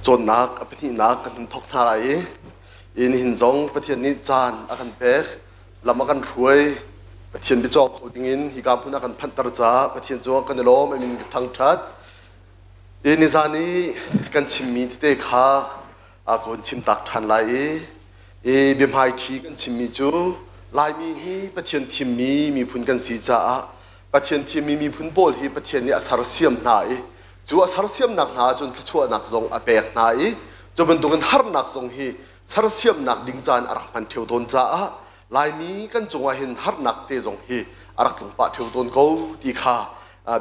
Cawnnak a pahnihnak kan hun thawk hna lai i nihin zong Pathian nih caan a kan pek, lam a kan hruai, Pathian biacawk kho dingin hika hmun a kan phanhter caah Pathian cungah kan i lawm, a min ka thangṭhat. I nizan i kan chimmi tete kha ka hun chim tak ṭhan lai i i biahmaiṭhi kan chimmi cu Laimi hi Pathian thimmi miphun kan si caah Pathian thimmi miphun pawl hi Pathian nih a sersiam hna i cu a sersiamnak hna ahcun thluachuahnak zong a pek hna i cu bantukin harnak zong hi sersiamnak ding caan a rak hman ṭheo tawn caah Laimi kan cungah hin harnak te zong hi a rak tlung pah ṭheo tawn ko ti kha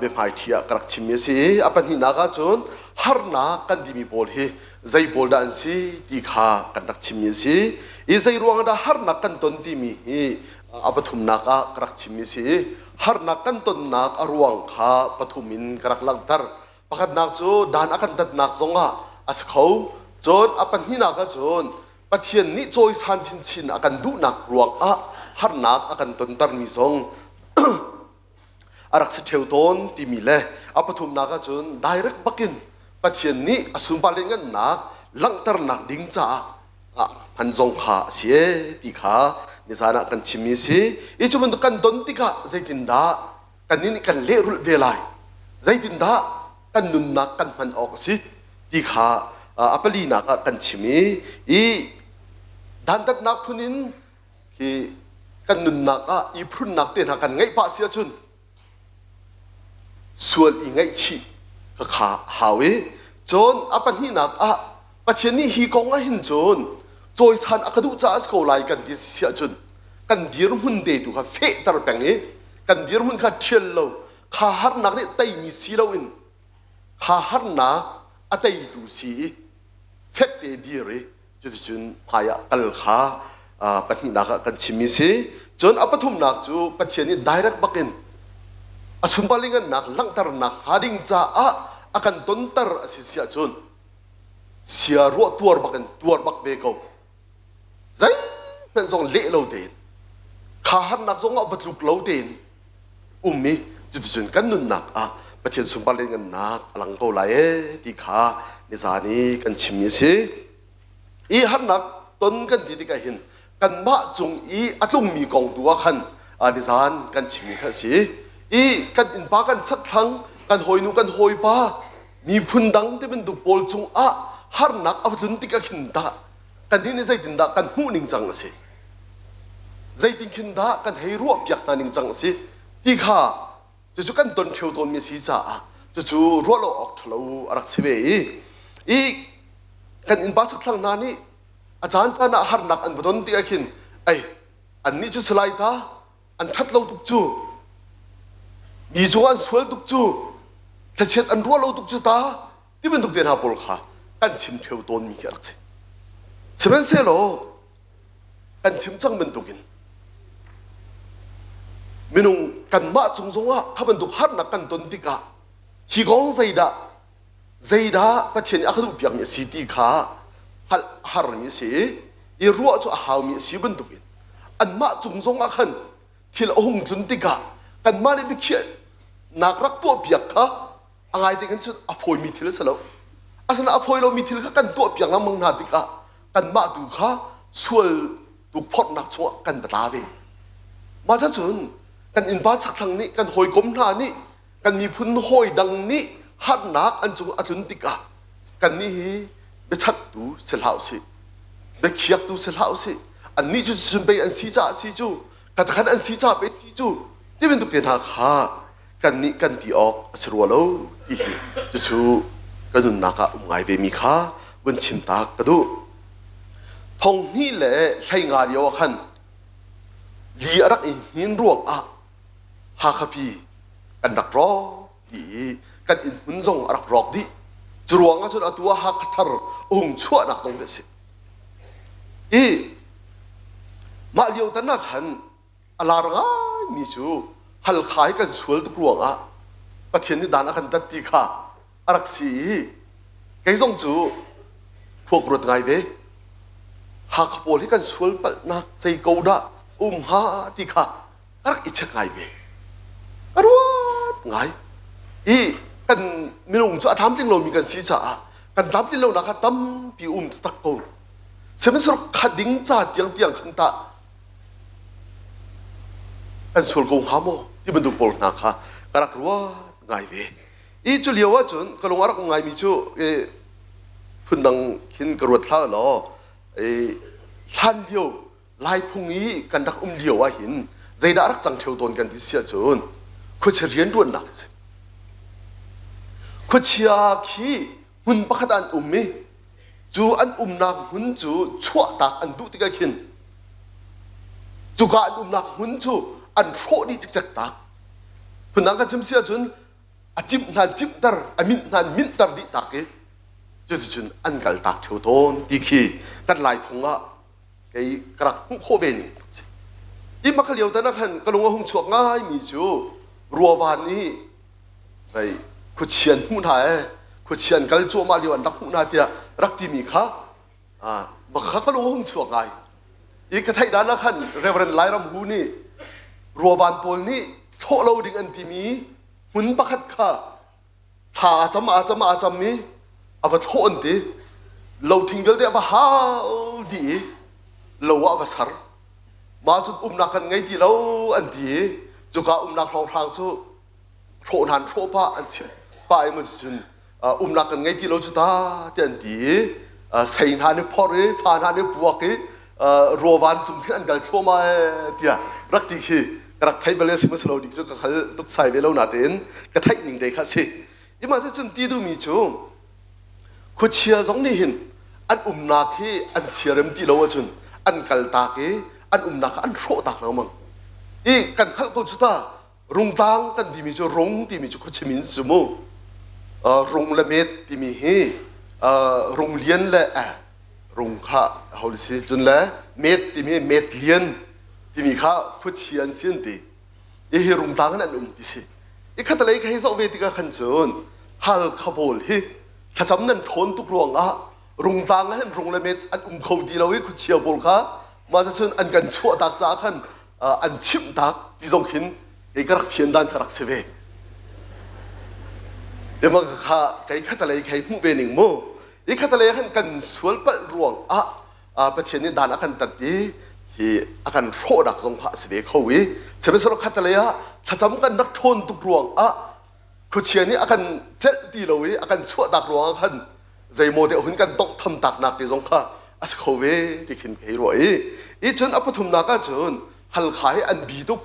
biahmaiṭhi ah ka rak chimmi a si i a pahnihnak ahcun harnak kan timi pawl hi zei pawl dah an si ti kha kan rak chimmi a si i zei ruangah dah harnak kan ton timi hi a pathumnak ah ka rak chimmi a si i harnak kan tonnak a ruang kha pathum in ka rak langhter. Pakhatnak cu dan a kan tatnak zongah a si kho. Cun a pahnihnak ahcun Pathian nih cawisan chinchin a kan duhnak ruangah harnak a kan tontermi zong a rak si ṭheo tawn timi le a pathumnak ahcun direct bakin Pathian nih a sunpar lianngannak langhternak ding caah hman zong kha a si ee ti kha nizan ah kan chimmi a si. I cu bantuk kan don tikah zeitindah kannih nih kan lehrulh ve lai? Zeitindah kan nunnak kan hman awk a si ti kha a palinak ah kan chim i i dantatnak phun in hi kan nunnak ah i phunnak te hna kan ngeih pah si ahcun sual i ngaihchih ka kha hau i cun a pahnihnak ah Pathian nih hi kong ah hin cun cawisan a ka duh caah a si ko lai kan ti si ahcun kan dirhmun te tu kha fehter peng i kan dirhmun kha ṭhial lo kha harnak nih teimi si loin kha harnak a teitu si i fek te dir i Cuticun hmaiah kal kha pahnihnak ah kan chimmi si. Cun a pathumnak cu Pathian nih direct bakin a sunparlingannak langhternak hnga ding caah a kan tonter a si si ahcun sia ruah tuar bakin tuar bak ve ko. Zeihmanh zong leh lo tein kha harnak zong ah va tluk lo tein um i cuticun kan nunnak ah Pathian sunparlingannak a lang ko lai ee ti kha nizan i kan chimmi a si. I harnak ton kan ti tikah hin kanmah cung i a tlungmi kong tu ah khan nizan kan chimmi kha a si. I kan innpa kan chatthlang kan hawinu kan hawipa miphun dang ti bantuk pawl cungah harnak a va tlun tikah khin dah kannih nih zeitindah kan hmuh ning cang a si zeitin khin dah kan hei ruah piak hna ning cang a si ti kha cucu kan ton ṭheo tawnmi a si caah cucu ruah lo awk ṭhalo a rak si ve i i kan innpa chakthlang hna nih a caan caan ah harnak an va ton tikah khin ei annih cu salai ta an ṭhat lo tuk cu mi cungah an sual tuk cu thlachiat an ruah lo tuk cu ta ti bantuk te hna pawl kha kan chim ṭheo tawnmi khi a rak si. Sihmanhsehlaw kan chim cang bantukin minung kanmah cung zongah kha bantuk harnak kan ton tikah hi kong zeidah zeidah Pathian nih a ka duhpiakmi a si ti kha hngalh a harmi a si i i ruah cu a haumi a si bantukin anmah cung zongah khan thil a hung tlun tikah kanmah nih biakhiahnak rak tuahpiak kha a ngai te kan cun a fawimi thil a si lo. Asinain a fawi lomi thil kha kan tuahpiak lengmang hna tikah kanmah tu kha sual tukforhnak chungah kan va tla ve. Mah cun kan innpa chakthlang nih kan hawikom hna nih kan miphun hawi dang nih harnak an cung a tlun tikah kannih hi biachattu si hlah usih biakhiaktu si hlah usih annih cu cun pei an si caah si cu khatkhat an si caah pei si cu ti bantuk te hna kha kannih kan ti awk a si rua lo ti hi cucu ka nunnak ah um ngai ve mi kha vun chim tak ka duh. Thong hnih le 15 lio ah khan li a rak i hnin ruang ah Hakhapi kan rak rawk dih i kan inn hmun zong a rak rawk dih. Cu ruang ah cun atu ah Hakha thar a hung chuahnak zong a si. I mah lio tan ah khan a lar ngaimi cu Halkha hi kan sual tuk ruangah Pathian nih dan a kan tat ti kha a rak si i kei zong cu phuak ruat ngai ve. Hakha pawl hi kan sual palhnak zei ko dah um hnga ti kha a rak i check ngai ve. A ruat ngai. I kan minung cu a tlamtling lomi kan si caah Kan tlamtlin lonak kha tampi um taktak ko. Sihmanhsehlaw kha ding ca tiangtiang khan tah kan sual ko hnga maw ti bantuk pawl hna kha ka rak ruat ngai ve. I cu lio ahcun ka lung a rak um ngaimi cu phundang khin ka ruat hlah law hlan lio Laiphung i kan rak um lio ah hin zeidah rak cang ṭheo tawn kan ti si ahcun khuachia rianṭuannak a si. Khuachia khi hmun pakhat ah an um i cu an umnak hmun cu chuahtak an duh tikah khin cuka an umnak hmun cu an hrawh dih cikcek tak. Phundang kan chim si ahcun a cimh hna cimhter a minh hna minhter dih tak i cuticun an kal tak ṭheo tawn ti khi kan Laiphung ah kei ka rak hmuh khawh ve ning si. I makha lio tan ah khan ka lung a hung chuak ngaimi cu ruavan nih vei khuachian hmuh hna e khuachian kal cuahmah lio an rak hmuh hna tiah rak timi kha makha ka lung a hung chuak ngai. I ka theih dan ah khan Reverend Lairam Hu nih ruavan pawl nih thlawh lo ding an timi hmun pakhat kha thla aa cam aa cam aa cam i a va thlawh an ti lo thing vialte a va hau dih i lo ah a va sar mah cun umnak kan ngei ti lo an ti i cuka umnak hrawnghrang cu hrawh hnan hrawh pah an chim pah i cun umnak kan ngei ti lo cu ta ti an ti i sei hna nih phor i fa hna nih puak i ruavan cung khin an kal thluahmah tiah rak ti khi ka rak theih bal si lo dik cu ka hngal tuk sai ve lo natein ka theih ning te kha si ima cu cun ti duhmi cu khuachia zong nih hin an umnak hi an siarem ti lo ahcun an kal tak i an umnak an hrawh tak lengmang i kan hngalh ko cu ta rungtlang kan timi cu rung timi cu khuachim in si mu rung le met timi hi rung lian le rung kha ho si cun le met timi met lian timi kha khuachia an si an ti i hi rungtlang in an um ti si i khatalei ka hei zoh ve tikah khan cun Halkha pawl hi thlacam nan ṭhawn tuk ruangah rungtlang ah hin rung le met an um kho ti lo i khuachia pawl kha mah cun an kan chuahtak caah khan an chimhtak ti zong khin kei ka rak fian dan ka rak si ve. Ema kha kei khatalei khei hmuh ve ning mu. I khatalei khan kan sual palh ruang ah Pathian nih dan a kan tat i hi a kan hrawhnak zong kha a si ve kho i sihmanhsehlaw khatalei ah thlacam kan rak ṭhawn tuk ruang ah khuachia nih a kan celh ti lo i a kan chuahtak ruang ah khan zeimaw te hun kan tonghtham taknak te zong kha a si kho ve ti khin ka hei ruah i i cun a pathumnak ah cun Halkha hi an bi tuk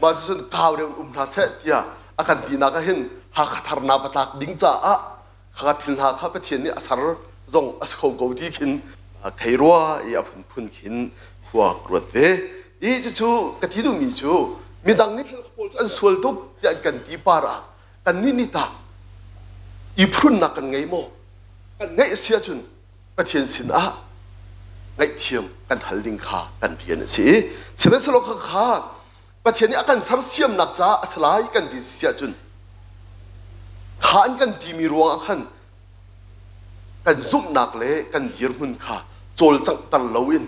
mah cun kau deuh in um hna seh tiah a kan tinak ah hin Hakha thar na va tlak ding caah kha thil hna kha Pathian nih a ser zong a si kho ko ti khin thei rua i a phunphun khin khua ruat ve i cucu ka ti duhmi cu midang nih Halkha pawl cu an sual tuk tiah an kan ti par ah kannih nih tah i phunnak kan ngei maw kan ngeih a si ahcun Pathian sinah ngaihthiam kan hal ding kha kan rian a si i sihmanhsehlaw kha kha Pathian nih a kan sersiamnak caah a si lai kan ti si ahcun kha an kan timi ruangah khan kan zumhnak le kan dirhmun kha cawlcanghter loin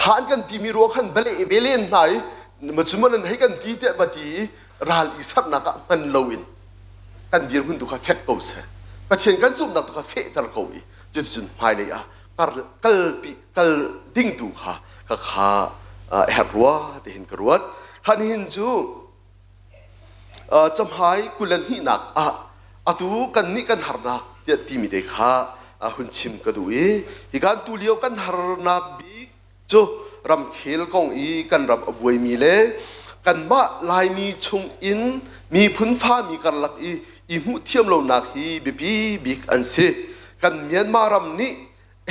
kha an kan timi ruang khan va leh ve len hna i macun nan hei kan ti tiah va ti i ral i sernak ah hman loin kan dirhmun tu kha fek ko seh Pathian kan zumhnak tu kha fehter ko i cuticun hmailei ah kalpi kal ding tu kha ka kha herh rua tihin ka ruat khan hin cu camhai 22nak ah atu kan nih kan harnak tiah timi te kha hun chim ka duh i hi kan tu lio kan harnak bik cu ramkhel kong i kan ram a buaimi le kanmah Laimi chung in miphun fami karlak i i hmuh thiam lonak hi biapi bik an si. Kan Myanmar ram nih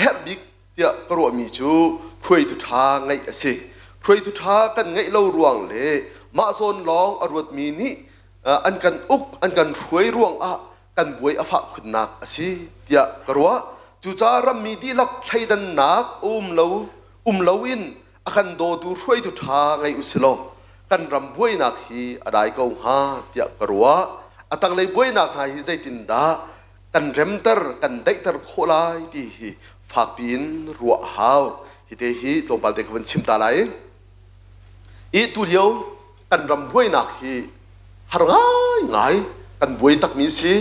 herh bik tiah ka ruahmi cu hruaitu ṭha ngeih a si. Hruaitu ṭha kan ngeih lo ruang le mah zawn lawng a ruatmi nih an kan uk, an kan hruai ruangah kan buai a fah khunnak a si tiah ka ruah. Cucaah rammi dihlak thleidannak um lo um loin a kan dawtu hruaitu ṭha ngei usilaw kan ram buainak hi a dai ko hnga tiah ka ruah. A tanglei buainak hna hi zeitindah kan remter, kan daihter khawh lai ti hi fakpi in ruah a hau. Hite hi tlawmpal te ka vun chim ta lai. I tulio kan ram buainak hi har ngaingai kan buai takmi si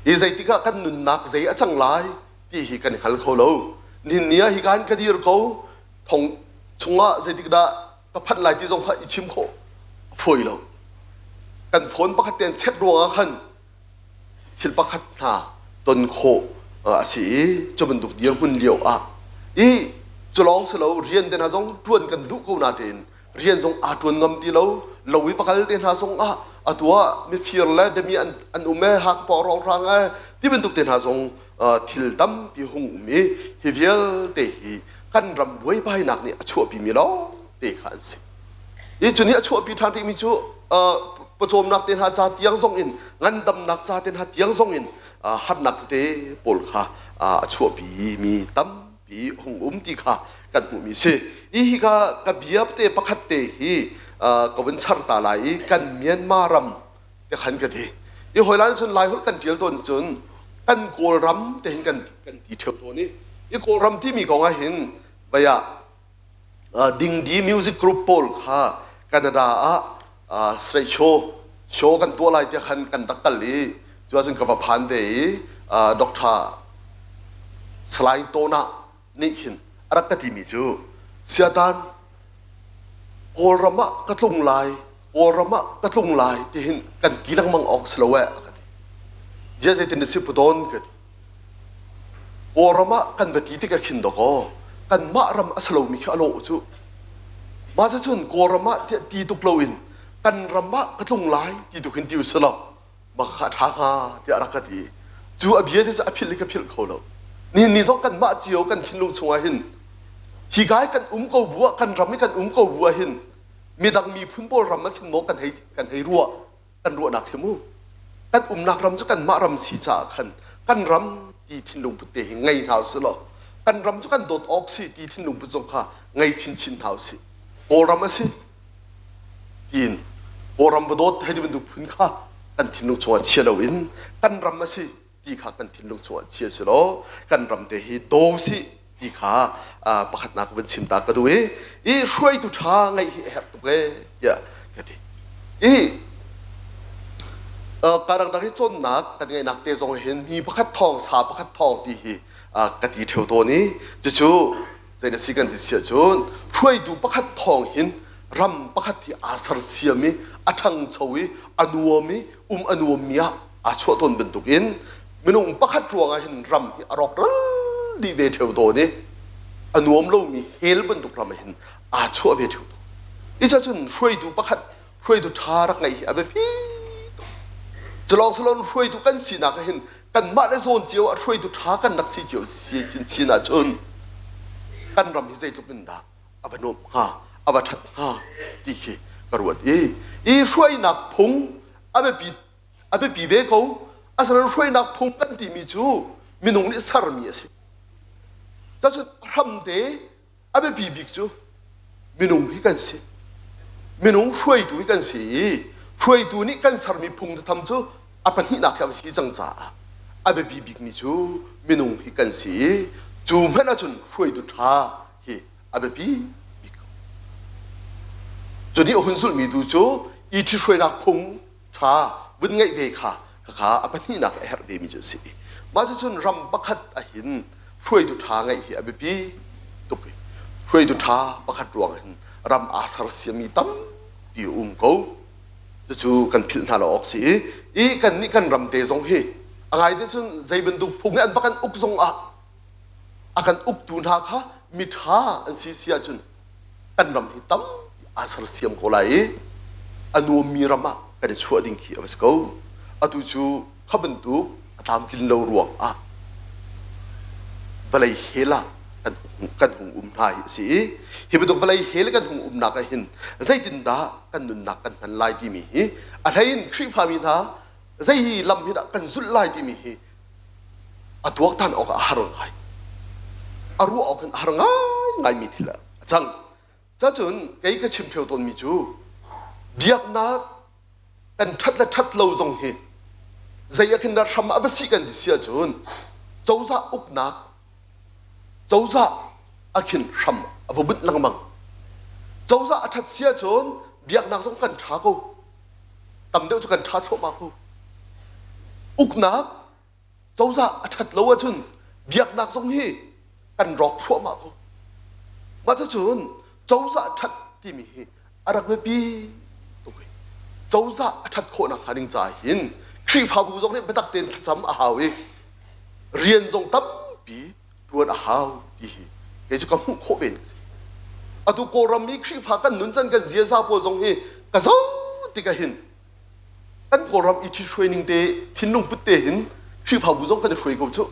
i zeitikah kan nunnak zei a cang lai ti. ti hi kan i hngal kho lo. Nihin ni ah hika hin ka dir ko, thong chungah zeitik dah ka phanh lai ti zong kha i chim khawh a fawi lo. Kan phone pakhat te an check ruangah khan thil pakhat hna ton khawh a si i cu bantuk dirhmun lio ah i cu lawng si lo rian te hna zong ṭuan kan duh ko natein rian zong aa ṭuan ngam ti lo lo i pakal te hna zong ah atu ah mifir le demi an, an um e hak paw rawng e ti bantuk te hna zong thil tampi hung um i hi vialte hi kan ram buaibainak nih a chuahpi mi lawng te kha an si. I cu nih a chuahpi ṭhan rihmi cu pawcawmnak te hna ca tiang zong in ngandamnak ca te hna tiang zong in harnak tete pawl kha a chuahpi mi tampi hung um ti kha kan hmuhmi si. I hi ka ka bia te pakhat te hi ka vun char ta lai i kan Myanmar ram te khan ka ti. I hawilan cun Lai holh kan ṭial tawn cun kan Kawlram te hin kan kan ti ṭheo tawn i i Kawlram timi kong ah hin vei ah Dingdi music group pawl kha Canada ah straight show show kan tuah lai tiah khan kan rak kal i cu ahcun ka va phan ve i Dr. Salai Tona nih khin a rak ka timi cu siatan Kawlram ah ka tlung lai Kawlram ah ka tlung lai tihin kan ti lengmang awk si lo eh a ka ti. Zia zeitin na si pudawn ka ti. Kawlram ah kan va ti tik ah khin dawkaw kanmah ram a si lomi khi a lawh cu. Mah cun Kawlram ah tiah ti tuk loin kan ram ah ka tlung lai ti tu khin ti usih law bak kha a ṭha hnga tiah a rak ka ti. Cu a bia te cu a philh i ka philh kho lo. Nihin ni zong kanmah cio kan thinlung chungah hin hi kai kan um ko bu ah kan ram i kan um ko bu ah hin midang miphun pawl ram ah khin maw kan hei kan hei ruah kan ruahnak hi mu kan umnak ram cu kanmah ram si caah khan kan ram ti thinlung put te hi ngei hna usih law kan ram cu kan dawt awk si ti thinlung put zong kha ngei chinchin hna usih Kawlram a si tiin Kawlram va dawt hei ti bantuk phun kha kan thinlung chungah chia loin kan ram a si ti kha kan thinlung chungah chia si law kan ram te hi daw sih ti kha pakhatnak vun chim ta ka duh i i hruaitu ṭha ngeih hi a herh tuk ee tiah ka ti. I karang hi cawnnak kan ngeihnak te zong hin mi pakhat thawng sa pakhat thawng ti hi ka ti ṭheo tawn i cucu zei na si kan ti si ahcun hruaitu pakhat thawng hin ram pakhat hi aa sersiam i a ṭhangcho i a nuam i um a nuammi ah aa chuah tawn bantukin minung pakhat ruangah hin ram hi a rawkral dih ve ṭheo tawn i a nuam lomi hell bantuk ram ah hin aa chuah ve ṭheo tawn. Hi cun hruaitu pakhat hruaitu ṭha rak ngeih hi a biapi tuk. Culawng salon hruaitu kan sinak ah hin kanmah le zawn cio ah hruaitu ṭha kan rak si cio si chinchin ahcun kan ram hi zeitluk in dah a va nuamh hnga a va ṭhat hnga ti khi ka ruat i i hruainak phung a biapi a biapi ve ko. Asinain hruainak phung kan timi cu minung nih sermi a si. Cacun hramte a biapi bik cu minung hi kan si. Minung hruaitu hi kan si i hruaitu nih kan sermi phung tham cu a pahnihnak hi a si cang caah a biapi bikmi cu minung hi kan si i cu hmanh ahcun hruaitu ṭha hi a biapi bik ko. Cu nih a hun zulhmi tu cu i ṭhihruainak phung ṭha vun ngeih ve kha khakha a pahnihnak a herh vemi cu a si. Mah cucun ram pakhat ahhin hruaitu ṭha ngeih hi a biapi tuk i hruaitu ṭha pakhat ruang hin ram aa sersiammi tampi a um ko. Cucu kan philh hna lo awk si i i kannih kan ram te zong hi a ngai te cun zei bantuk phung i an va kan uk zong ah a kan uktu hna kha miṭha an si si ahcun kan ram hi tam aa sersiam ko lai i a nuammi ram ah kan i chuah ding khi a va si ko. Atu cu kha bantuk a tlamtlin lo ruang ah vawlei hell ah kan, kan hung um hna hi a si i hi bantuk vawlei hell kan hung umnak ah hin zeitindah kan nunnak kan hman lai timi hi a hlei in Khrihfami hna zei hi lam hi dah kan zulh lai timi hi a tuaktan awk ah a har ngai. A ruah awk hin a har ngaingaimi thil a cang. Cacun kei ka chim ṭheo tawnmi cu biaknak kan ṭhat le ṭhat lo zong hi zei ah khin dah hram a va si kan ti si ahcun cozah uknak cozah a khin hram a va bunh lengmang. Cozah a ṭhat si ahcun biaknak zong kan ṭha ko. Tam deuh cu kan ṭha thluahmah ko. Uknak cozah a ṭhat lo ahcun Biaknak zong hi kan rawk thluahmah ko. Mah cucun cozah ṭhat timi hi a rak biapi tuk i cozah a ṭhat khawhnak hnga ding caah hin Khrihfabu zong nih biatak tein thlacam a hau i rian zong tampi ṭuan a hau ti hi kei cu ka hmuh khawh ve ning a si. Atu Kawlram i Khrihfa kan nuncan kan ziaza pawl zong hi ka zoh tik ahhin kan Kawlram i ṭhithruai ning te thinlung put te hin Khrihfabu zong kan i hruai ko cu.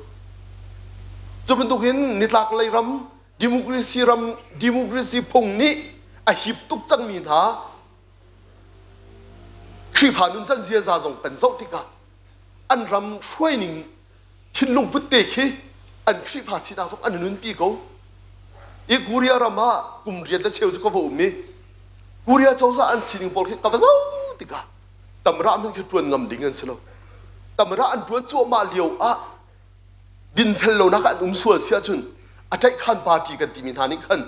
Cu bantukin nitlak lei ram democracy ram democracy phung nih a hip tuk cangmi hna Khrihfa nuncan ziaza zong kan zoh tikah an ram hruaining thinlung put te khi an Khrihfa sinak zong an nunpi ko. I Korea ram ah kum riat le cheu cu ka va um i Korea cozah an sining pawl khi ka va zoh tikah tamra hmanh khi ṭuan ngam ding an si lo. Tamra an ṭuan cuahmah lio ah dinfel lonak an um sual si ahcun a ṭaihkhan party kan timi hna nih khan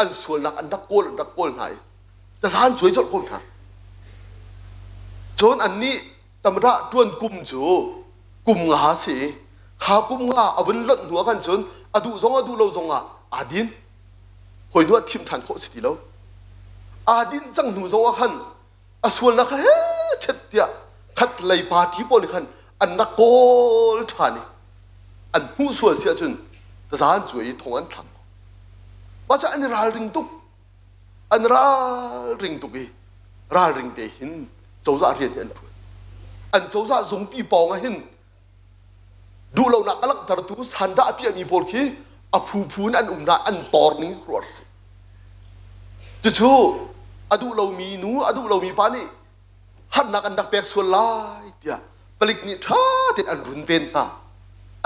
an sualnak an rak kawl an rak kawl hna i taza an cuai colh ko hna. Cun annih tamrah ṭuan kum cu kum nga a si i kha kum nga a vun lonh hnu ah khan cun a duh zong a duh lo zong ah aa din. Hawi hnu ah thim ṭhan khawh a si ti lo. Aa dinh cang hnu zong ah khan a sualnak kha he chet tiah khat lei party pawl nih khan an rak kawl ṭhan i an hmuh sual si ahcun taza an cuai i thong an thlak. Mah cu an i ralring tuk. An ralring tuk i ralring te hin cozah rian hi an ṭuan. An cozah zungpi pawng ah hin duhlonak a langhtertu sandah a piahmi pawl khi a phuphu in an um hna an tor ning khuaruahhar a si. Cucu a duh lomi nu a duh lomi pa nih harnak an rak pek sual lai tiah palik nih ṭha tein an runven hna.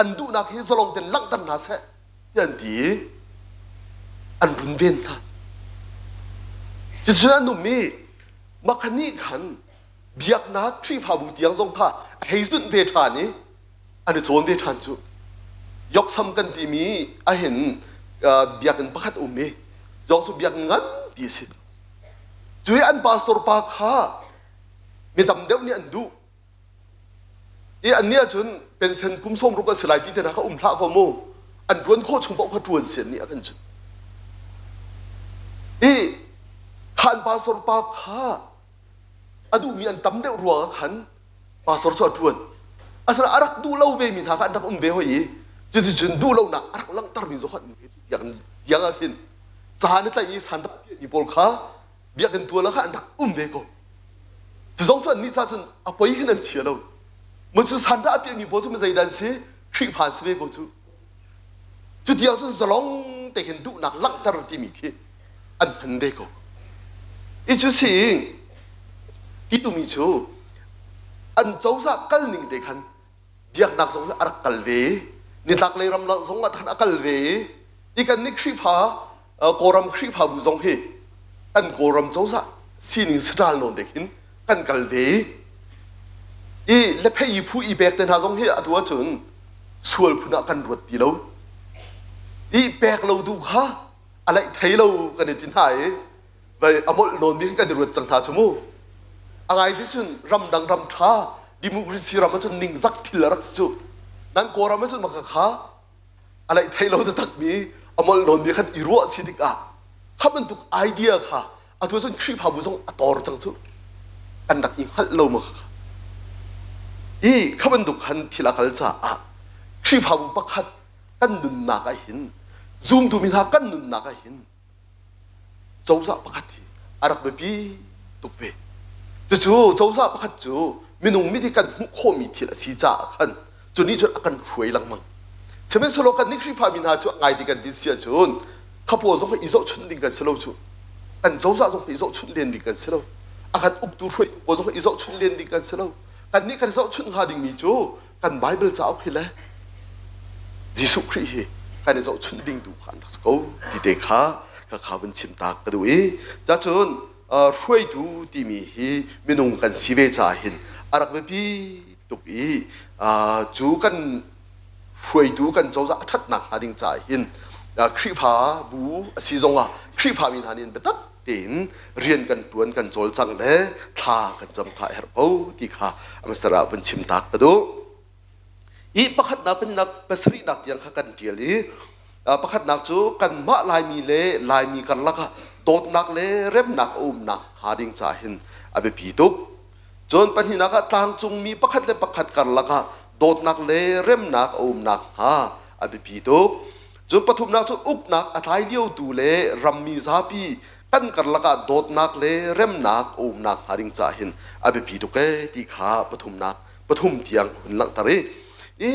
An duhnak hi zalong tein langhter hna seh tiah an ti i an runven hna. Cuticun an um i mah nih khan biaknak Khrihfabu tiang zong kha a hei zunh ve ṭhan i an i cawn ve ṭhan cu. Yoksam kan timi ahhin biakinn pakhat um i zong cu biakinn nganpi a si. Cu i an pastor pa kha mi tam deuh nih an duh. I annih ahcun pension kum 60 a si lai ti te hna kha um hlah ko mu. An ṭuan khawh chung paoh kha ṭuan si annih ah khan cun. I kha an pastor pa kha a duhmi an tam deuh ruang ah khan pastor cu a ṭuan. Asinain a rak duh lo vemi hna kha an rak um ve hoi i cuticun duh lonak a rak langhtermi zong kha an um ve tiang tiang ah khin caan i tlaih i sandah piahmi pawl kha biakinn tual ah khan an rak um ve ko. Cu zong cu annih ca cun a poi hin an chia lo. Mu cu sandah a piahmi pawl cu zeidah an si? Khrihfa an si ve ko cu. Cu tiang cun zalong te khin duhnak langhter timi khi an hman ve ko. I cu si ti tumi cu an cozah kal ning te khan biaknak zong hi a rak kal ve i nitlaklei ram zong ah khan a kal ve i i kan nih Khrihfa Kawlram Khrihfabu zong hi kan Kawlram cozah sining saṭal nawn te khin kan kal ve i i lephei i phu i pek te hna zong hi atu ahcun sual phun ah kan ruat ti lo i pek lo duh kha a laih thei lo kan i ti hna i vai a molh nawn mi kan i ruat cang hna cu mu a ngai ti cun ramdang ram ṭha democracy ram ahcun ningzak thil a rak si cu nan Kawlram ahcun maka kha a laih thei lo takmi a molh nawn mi khan i ruah si tikah kha bantuk idea kha atu cun Khrihfabu zong a tor cang cu kan rak i hngalh lo ma kha i kha bantuk khan thil a kal caah Khrihfabu pakhat kan nunnak ah hin zumtu mi hna kan nunnak ah hin cozah pakhat hi a rak biapi tuk ve. Cucu cozah pakhat cu minung mit i kan hmuh khawhmi thil a si caah khan cu nih cun a kan hruai lengmang. Sihmanhsehlaw kan nih Khrihfami hna cu a ngai ti kan ti si ahcun kha pawl zong i zohchunh ding kan si lo cu. Kan cozah zong i zohchunh len ding kan si lo. A kan uktu hruaitu pawl zong i zohchunh len ding kan si lo. Kannih kan zohchunh hnga dingmi cu kan Bible cauk hi le Jesuh Khrih hi kan i zohchunh ding tu kha an rak si ko ti te kha ka kha vun chim tak ka duh i cacun hruaitu timi hi minung kan si ve caah hin a rak biapi tuk i cu kan hruaitu kan cozah a ṭhatnak hnga ding caah hin Khrihfabu a si zongah Khrihfami hna nih biatak tein rian kan ṭuan kan cawlcang le thla kan cam kha a herh ko ti kha a hmasa ah vun chim tak ka duh. I pakhatnak pahnihnak pasarihnak tiang kha kan ṭial i pakhatnak cu kanmah Laimi le Laimi karlak ah dawtnak le remnak a umnak hnga ding caah hin a biapi tuk. Cun pahnihnak ah tlangcungmi pakhat le pakhat karlak ah dawtnak le remnak a umnak hnga a biapi tuk. Cun pathumnak cu uknak a tlai liotu le rammi zapi kan karlak ah dawtnak le remnak a umnak hnga ding caah hin a biapi tuk ee ti kha pathumnak pathum tiang hun langhter i i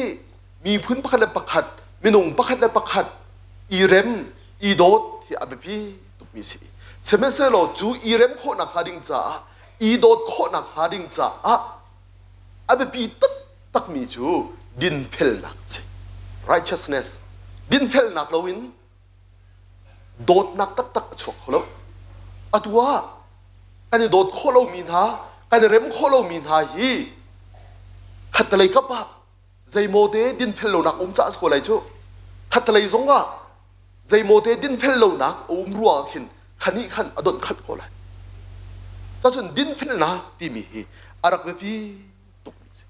miphun pakhat le pakhat minung pakhat le pakhat i rem i dawt hi a biapi tukmi si. Sihmanhsehlaw cu i rem khawhnak hnga ding caah i dawt khawhnak hnga ding caah a biapi taktakmi cu dinfelnak a si. Righteousness. Dinfelnak loin dawtnak taktak a chuak kho lo. Atu ah kan i dawt khawh lomi hna, kan i rem khawh lomi hna hi khattelei kap ah zeimaw te dinfel lonak um caah a si ko lai cu. Khattelei zong ah zeimaw te dinfel lonak a um ruangah khin khanih khan a donh khanh ko lai. Cacun dinfelnak timi hi a rak biapi tukmi a si.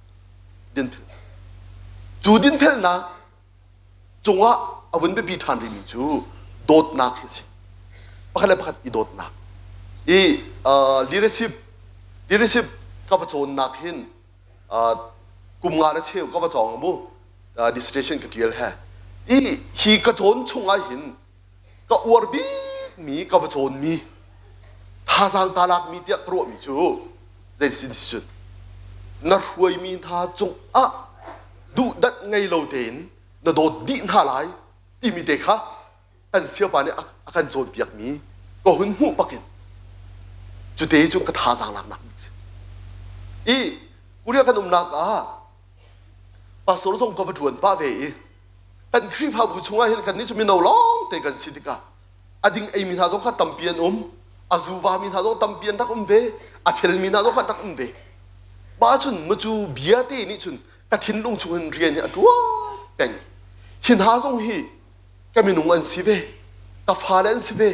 Dinfel. Cu dinfelnak cungah a vun biapi ṭhan rihmi cu dawtnak hi a si. Pakhat le pakhat i dawtnak. I leadership leadership ka va cawnnak hin kum nga le cheu ka va cawng mu dissertation ka ṭial he. I hi ka cawn chungah hin ka uar bikmi ka va cawnmi thazaang ka lakmi tiah ka ruahmi cu zei si cun na hruaimi hna cungah duhdanh ngei lo tein na dawt dih hna lai timi te kha kan siapa nih a kan cawnpiakmi ka hun hmuh bakin cute cu ka thazaang laknak bik si. I Korea kan umnak ah pastor zong ka va ṭuan pah ve i kan Khrihfabu chungah hin kannih cu mino lawng te kan si tikah a ding eimi hna zong kha tampi an um a zuva mi hna zong tampi an rak um ve a felmi hna zong kha an rak um ve mah cun macu bia te nih cun ka thinlung chung in rian hi a ṭuan peng hi hna zong hi ka minung an si ve ka fale an si ve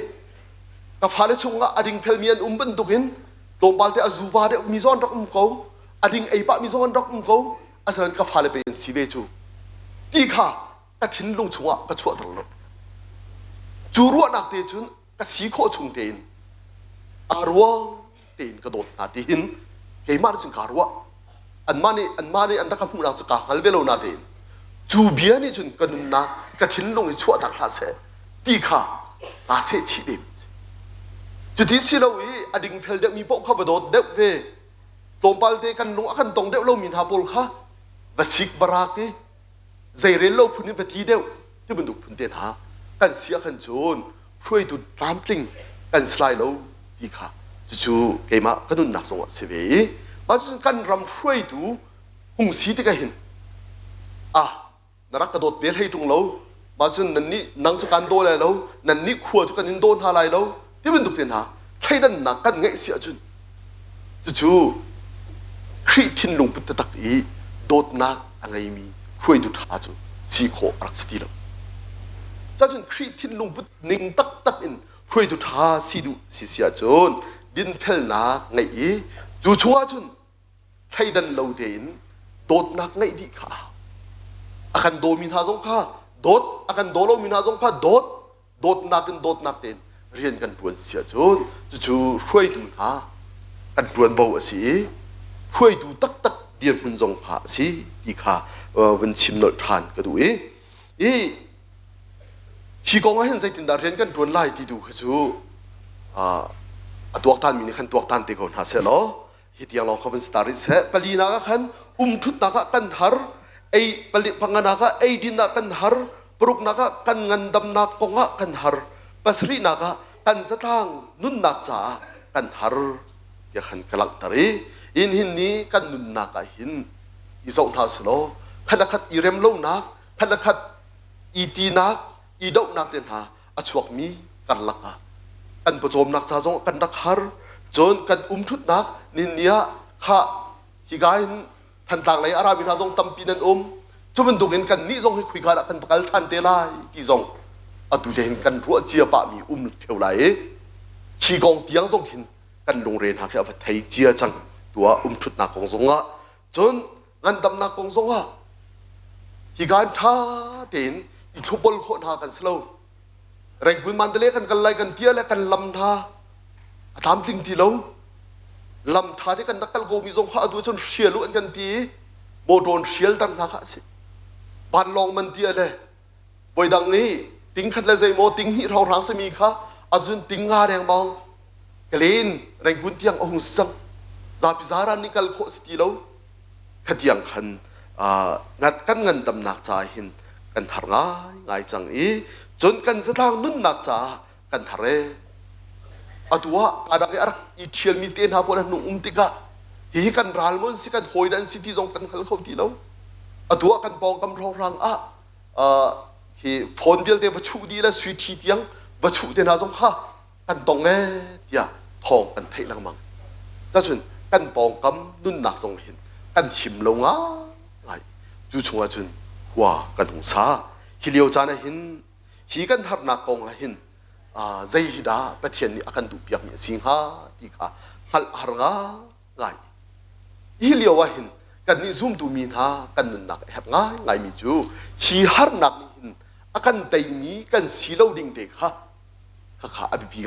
ka fale chungah a dingfelmi an um bantukin tlawmpal te a zuva deuhmi zong an rak um ko a ding ei pahmi zong an rak um ko asinain ka fale pei an si ve cu ti kha ka thinlung chungah ka chuahter lo cu ruahnak te cun ka si khawh chung tein aa ruang tein ka dawt hna ti hin keimah nih cun kaa ruah anmah nih anmah nih an rak ka hmuhnak cu kaa hngal ve lo na tein cu bia nih cun ka nunnak ka thinlung i chuahtak hlah seh ti kha kaa seh chih ve cuti si lo i a dingfel deuhmi paoh kha va dawt deuh ve tlawmpal te kan lung a kan tong deuh lomi hna pawl kha va sik va rak i zeirel lo phun in va ti deuh ti bantuk phun te hna kan si ah khan cun hruaitu tlamtling kan si lai lo ti kha cucu keimah ka nunnak zongah si ve i mah cucun kan ram hruaitu hung si tikah hin ah na rak ka dawt ve hlei ṭung lo mah cun nannih nang cu kan daw lai lo nannih khua cu kan in daw hna lai lo ti bantuk te hna thleidannak kan ngeih si ahcun cucu Khrih thinlung put taktak i dawtnak a ngeimi hruaitu ṭha cu si khawh a rak si ti lo. Cacun Khrih thinlung put ning taktak in hruaitu ṭha si duh si si ahcun dinfelnak ngeih i cu chungah cun thleidan lo tein dawtnak ngeih dih kha a hau. A kan dawmi hna zong kha dawt, a kan daw lomi hna zong kha dawt, dawtnak in dawtnak tein rian kan ṭuan si ahcun cucu hruaitu hna kan ṭuanvo a si i hruaitu taktak dirhmun zong kha a si ti kha vun chim nolh ṭhan ka duh i i hi kong ah hin zeitindah rian kan ṭuan lai ti tu kha cu a tuaktanmi nih khan tuaktan te ko hna seh law hi tiang lawng kha vun star rih seh palinak ah khan umṭhutnak ah kan har ei pali panganak ah eidin ah kan har paruknak ah kan ngandamnak kong ah kan har pasarihnak ah kan zatlang nunnak caah kan har tiah khan ka langhter i in hin ni kan nunnak ah hin i zoh hna selaw khat le khat i rem lonak khat le khat i tinak i dohnak te hna a chuakmi karlak ah kan pawcawmnak ca zong kan rak har cun kan umṭhutnak ninni ah kha hika hin Thantlang lei a rami hna zong tampi nan um cu bantukin kan nih zong hi khuika dah kan kal ṭhan te lai ti zong atu te hin kan ruah cia pahmi um ṭheo lai i hi kong tiang zong hin kan lungre hna khi a va thei cia cang tuah umṭhutnak kong zongah cun ngandamnak kong zongah. Hi gaan ṭha tein i thlupol khawh hna kan si lo. Rangoon Mandalay kan kal lai kan tia le kan lam hna a tlamtling ti lo. Lam ṭha te kan rak kal ko mi zong kha atu cun hrial u an kan ti i motor hrial dang hna kha a si. Vanlawng man tia le voidang i ting khat le zeimaw ting hnih hrawnghrang simi kha acun ting nga dengmang kalen Rangoon tiang a hung si cang. Zapi zaran nih kal khawh si ti lo. Khatiang khan kan ngandamnak caah hin kan har ngaingai cang i cun kan zatlang nunnak caah kan har ee. Atu ah adang i a rak i ṭhialmi te hna pawl an hung um tikah hihi kan ral maw an si kan hawi dah an si ti zong kan hngal kho ti lo. Atu ah kan pawngkam hrawnghrang ah hi phone vialte va chuh dih le sui ṭhi tiang va chuh te hna zong kha kan tong ee tiah thawng kan theih lengmang. Cacun kan pawngkam nunnak zong hin kan him lo ngai. Cu chungah cun khua kan hung sa. Hi lio caan ah hin hi kan harnak kong ah hin zei hi dah Pathian nih a kan duhpiakmi a si hnga ti kha hngalh a har ngai. Hi lio ah hin kannih zumtu mi hna kan nunnak a herh ngaingaimi cu hi harnak nih hin a kan teimi kan si lo ding te kha khakha a biapi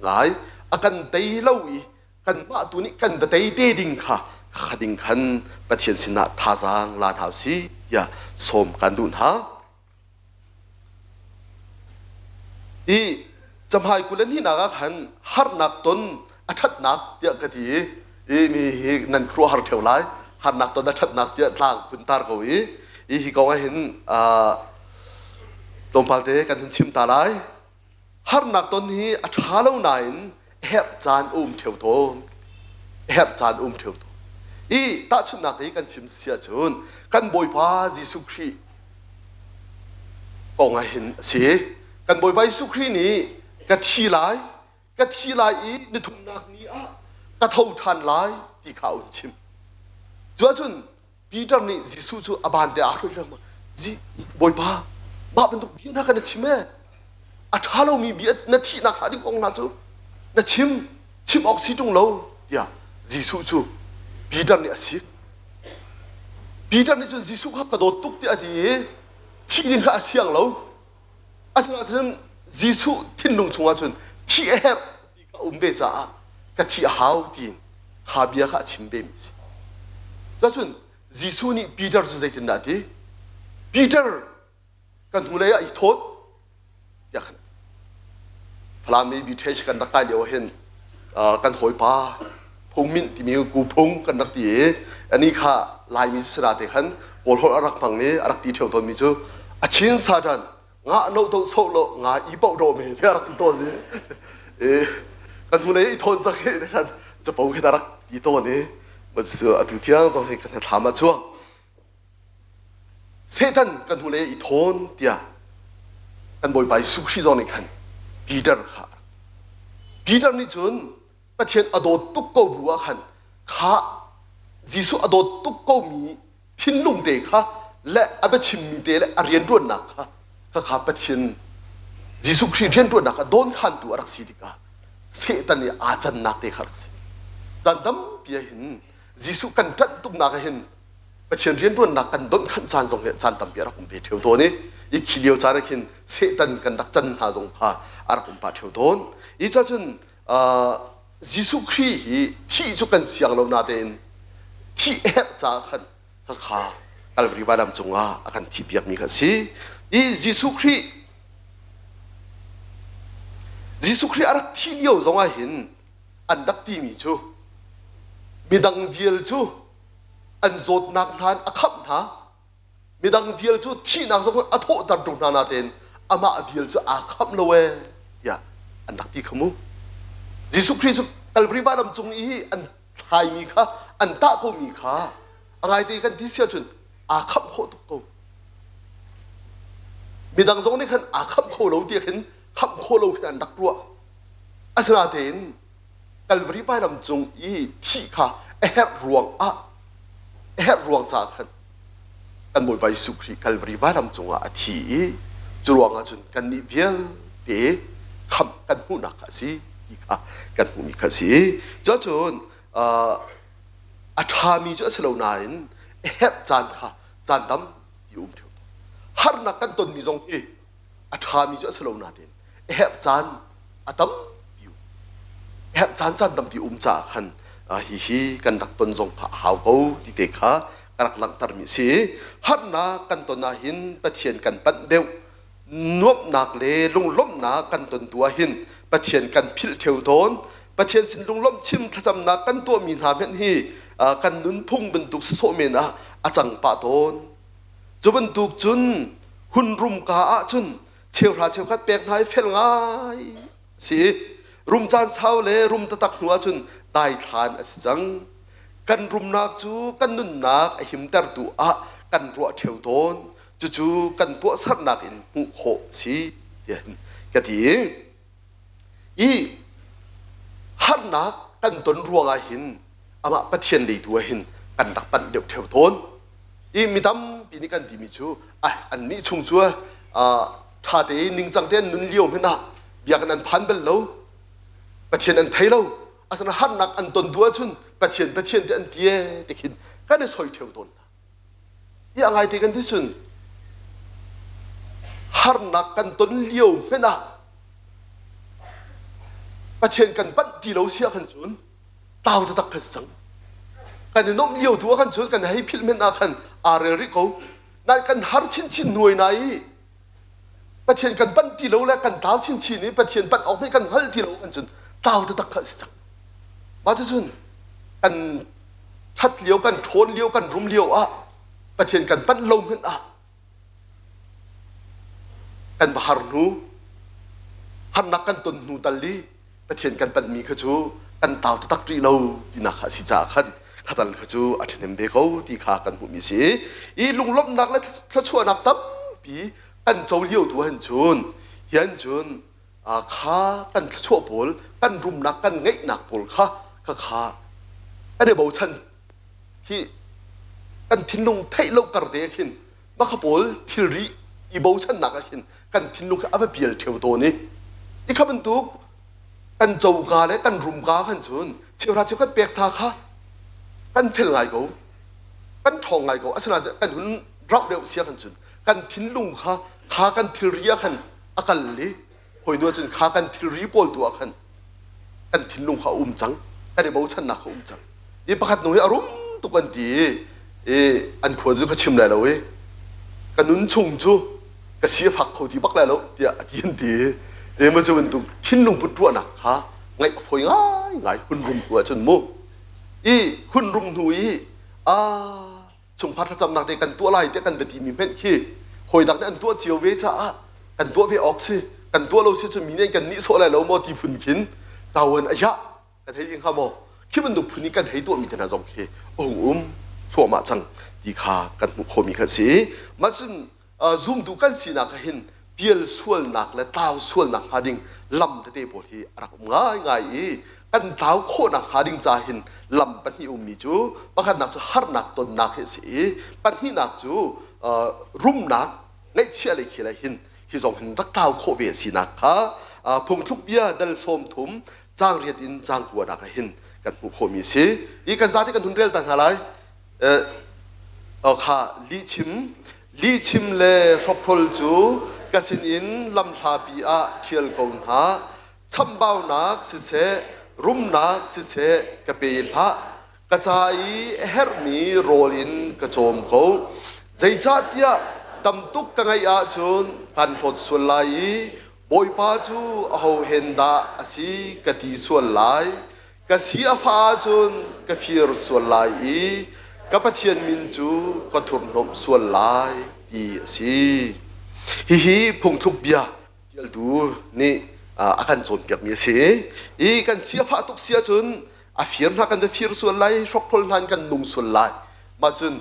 ngai. A kan tei lo i kanmah tu nih kan va tei te ding kha kha ding khan Pathian sinah thazaang la hna usih tiah sawm kan duh hna. I camhai kul an hinak ah khan harnak ton a ṭhatnak tiah ka ti i i mi hi nan khuaruahhar ṭheo lai harnak ton a ṭhatnak tiah tlang kun tar ko i i hi kong ah hin tlawmpal te kan hun chim ta lai. Harnak ton hi a ṭha lo nain herh caan a um ṭheo tawn. Herh caan a um ṭheo tawn. I tahchunhnak i kan chim si ahcun kan Bawipa Jesuh Khrih kong ah hin a si. Kan Bawipa Jesuh Khrih nih ka thi lai, ka thi lai i nithumnak ni ah ka tho ṭhan lai ti kha a hun chim. Cu ahcun Peter nih Jesuh cu a ban te aa hruai lengmang. Bawipa, mah bantuk bia hna kha na chim ee. A ṭha lomi bia na thihnak hnga ding kong hna cu na chim, chim awk si ṭung lo, tiah Jesuh cu Peter nih a sik. Peter nih cun Jesuh kha ka dawt tuk tiah a ti i thih ding kha a siang lo. Asinain Jesuh thinlung chungah cun thih a herh ti kha a um ve caah ka thih a hau tiin kha bia kha a chim vemi a si. Cun Jesuh nih Peter cu zeitindah a ti? Peter, kan hnulei ah i thawt tiah khan a ti. Falam i Bitesh kan rak kai lio ah hin kan hawipa Phungminh timi ku phung kan rak ti i ani kha Laimi sira te khan Kawl holh a rak hmang i a rak ti ṭheo tawnmi cu a chin satan nga no to so lo nga i po do me ti a rak ti tawn i kan hnulei i thawn cak hi khan capo khi a rak ti tawn i atu thiang zong hi kan thlam ah chuang Satan kan hnulei i thawn tiah kan Bawipa Jesuh Khrih zong nih khan Peter kha Peter nih cun Pathian a dawt tuk ko bu ah khan kha Jesuh a dawt tuk komi thinlung te kha le a biachimmi te le a rianṭuannak kha khakha Pathian Jesuh Khrih rianṭuannak kha dawnkhantu a rak si tikah Satan i aa cannak te kha a rak si. Caan tampi ah hin Jesuh kan ṭanh tuknak ah hin Pathian rianṭuannak kan donhkhanh caan zong hi caan tampi a rak um ve ṭheo tawn i i khi lio caan ah khin Satan kan rak can hna zong kha a rak um pah ṭheo tawn. I cacun Jesuh Khrih hi thih cu kan siang lo natein thih herh caah khan khakha Calvary vailam cungah a kan thihpiakmi kha a si. I Jesuh Khrih Jesuh Khrih a rak thih lio zongah hin an rak timi cu midang vial cu an zawtnak hna in a khamh hna midang vial cu thihnak zong a thawhter ṭung hna natein amah vial cu aa khamh lo ee tiah an rak ti kha mu. Jesuh Khrih cu Calvary vailam cung i an thlaimi kha an tah komi kha a ngaite kan ti si ahcun aa khamh khawh tuk ko. Midang zong nih khan aa khamh kho lo ti khin khamh khawh lo khin an rak ruah. Asinain Calvary vailam cung i thih kha a herh ruang ah a herh ruang caah khan kan Bawipa Jesuh Khrih Calvary vailam cungah a thi i cu ruangah cun kannih vialte khamh kan hmuhnak kha a si ti kha kan hmuhmi kha a si. Cuacun a ṭhami cu a si lo nain a herh caan kha caan tampi um ṭheo tawn. Harnak kan tonmi zong hi a ṭhami cu a si lo nain a herh caan a tampi a herh caan caan tampi um caah khan hihi kan rak ton zong kha a hau ko ti te kha ka rak langhtermi a si. Harnak kan ton ahhin Pathian kan panh deuh nuamhnak le lunglawmhnak kan ton tu ahhin Pathian kan philh ṭheo tawn. Pathian sin lunglawmh chim thlacamnak kan tuahmi hna hmenh hi kan nunphung bantuk sawsawh men ah a cang pah tawn. Cu bantuk cun hun rum ka ahcun cheuhra cheukhat pek hna i fel ngai si. Rum caan sau le rum taktak hnu ahcun daithlan a si cang. Kan rumnak cu kan nunnak a himtertu ah kan ruah ṭheo tawn. Cucu kan tuahsernak in hmuh khawh si tiah ka ti. I harnak kan ton ruangah hin amah Pathian lei tu ah hin kan rak panh deuh ṭheo tawn. I mi tampi nih kan timi cu ai annih chung cu ṭha tein ningcang tein nun lio hmanh ah biakinn an phan bal lo. Pathian an thei lo. Asana harnak an ton tu ahcun Pathian Pathian te an ti ee ti khin kan i soi ṭheo tawn hna. I a ngai te kan ti cun harnak kan ton lio hmanh ah Pathian kan panh ti lo si ahkhan cun tau taktak kha si cang. Kan i nuamh lio tu ah khan cun kan hei philh men ah khan aa rel rih ko. Nain kan har chinchin hnuai na i Pathian kan panh ti lo le kan tau chinchin i Pathian panh awk nih kan hngalh ti lo kan cun tau taktak kha si cang. Mah cucun kan ṭhat lio, kan ṭhawn lio, kan rum lio ah Pathian kan panh lo hmanh ah kan va har hnu, harnak kan ton hnu tal i Pathian kan panhmi kha cu kan tau taktak rih lo tinak kha a si caah khan khatal kha cu a ṭhahnem ve ko ti kha kan hmuhmi a si. I lunglawmhnak le thluachuahnak tampi kan co lio tu han cun hian cun kha kan thluachuah pawl kan rumnak kan ngeihnak pawl kha kha kha kan i bochan hi kan thinlung theih lo kar te khin mah pawl thilri i bochannak ah khin kan thinlung khi a va pial ṭheo tawn i i kha bantuk kan coka le kan rumka khan cun cheuhra cheukhat pek tha kha kan fel ngai ko kan ṭhawng ngai ko asinain kan hun rauh deuh sia khan cun kan thinlung kha kha kan thilri ah khan a kal i hawi nu cun kha kan thilri pawl tu ah khan kan thinlung kha a um cang kan i bochannak kha um cang i pakhat nu hi a rum tuk an ti i an khua cu ka chim lai lo i ka nun chung cu ka si a fak kho ti bak lai lo tiah a ti an ti i ma cu bantuk thinlung put ruahnak kha ngaih a fawi ngai ngai hun rum hnu ahcun mu i hun rum hnu i a chungkhar thlacamnak te kan tuah lai tiah kan va timi hmenh khi hawi dang nih an tuah cio ve caah kan tuah ve awk si kan tuah lo si cun mi nih kan nihsawh lai lo maw ti phun khin kawan a yah kan hei ing hnga maw khi bantuk phun i kan hei tuahmi te hna zong khi a hung um thluahmah cang ti kha kan hmuh khawhmi kha si mah cun zumtu kan sinak ah hin pial sualnak le tlau sualnak hnga ding lam tete pawl hi a rak um ngaingai i kan tlau khawhnak hnga ding ca hin lam pahnih ummi cu pakhatnak cu harnak tonnak hi a si i pahnihnak cu rumnak ngaihchiah lei khi le hin hi zong hin rak tlau khawh ve a sinak kha phungthluk bia dal sawm thum caang riat in caang kuanak ah hin kan hmuh khawhmi a si i kan zate kan hun rel ta hna lai kha lihchim lihchim le hrokhrol cu ka sinin lamhlapi ah ṭhial ko hna chamhbaunak siseh rumnak siseh ka pe hlah ka ca i a herhmi rawl in ka cawm ko zeicahtiah tam tuk ka ngeih ahcun kan hlawt sual lai i Bawipa cu aho hen dah a si ka ti sual lai Ka si a fah ahcun ka fir sual lai i ka Pathian min cu ka thurhnomh sual lai ti a si. Hihi phungthluk bia ṭialtu nih a kan cawnpiakmi a si i kan si a fah tuk si ahcun a fir hna kan va fir sual lai, hrokhrol hna in kan nung sual lai. Mah cun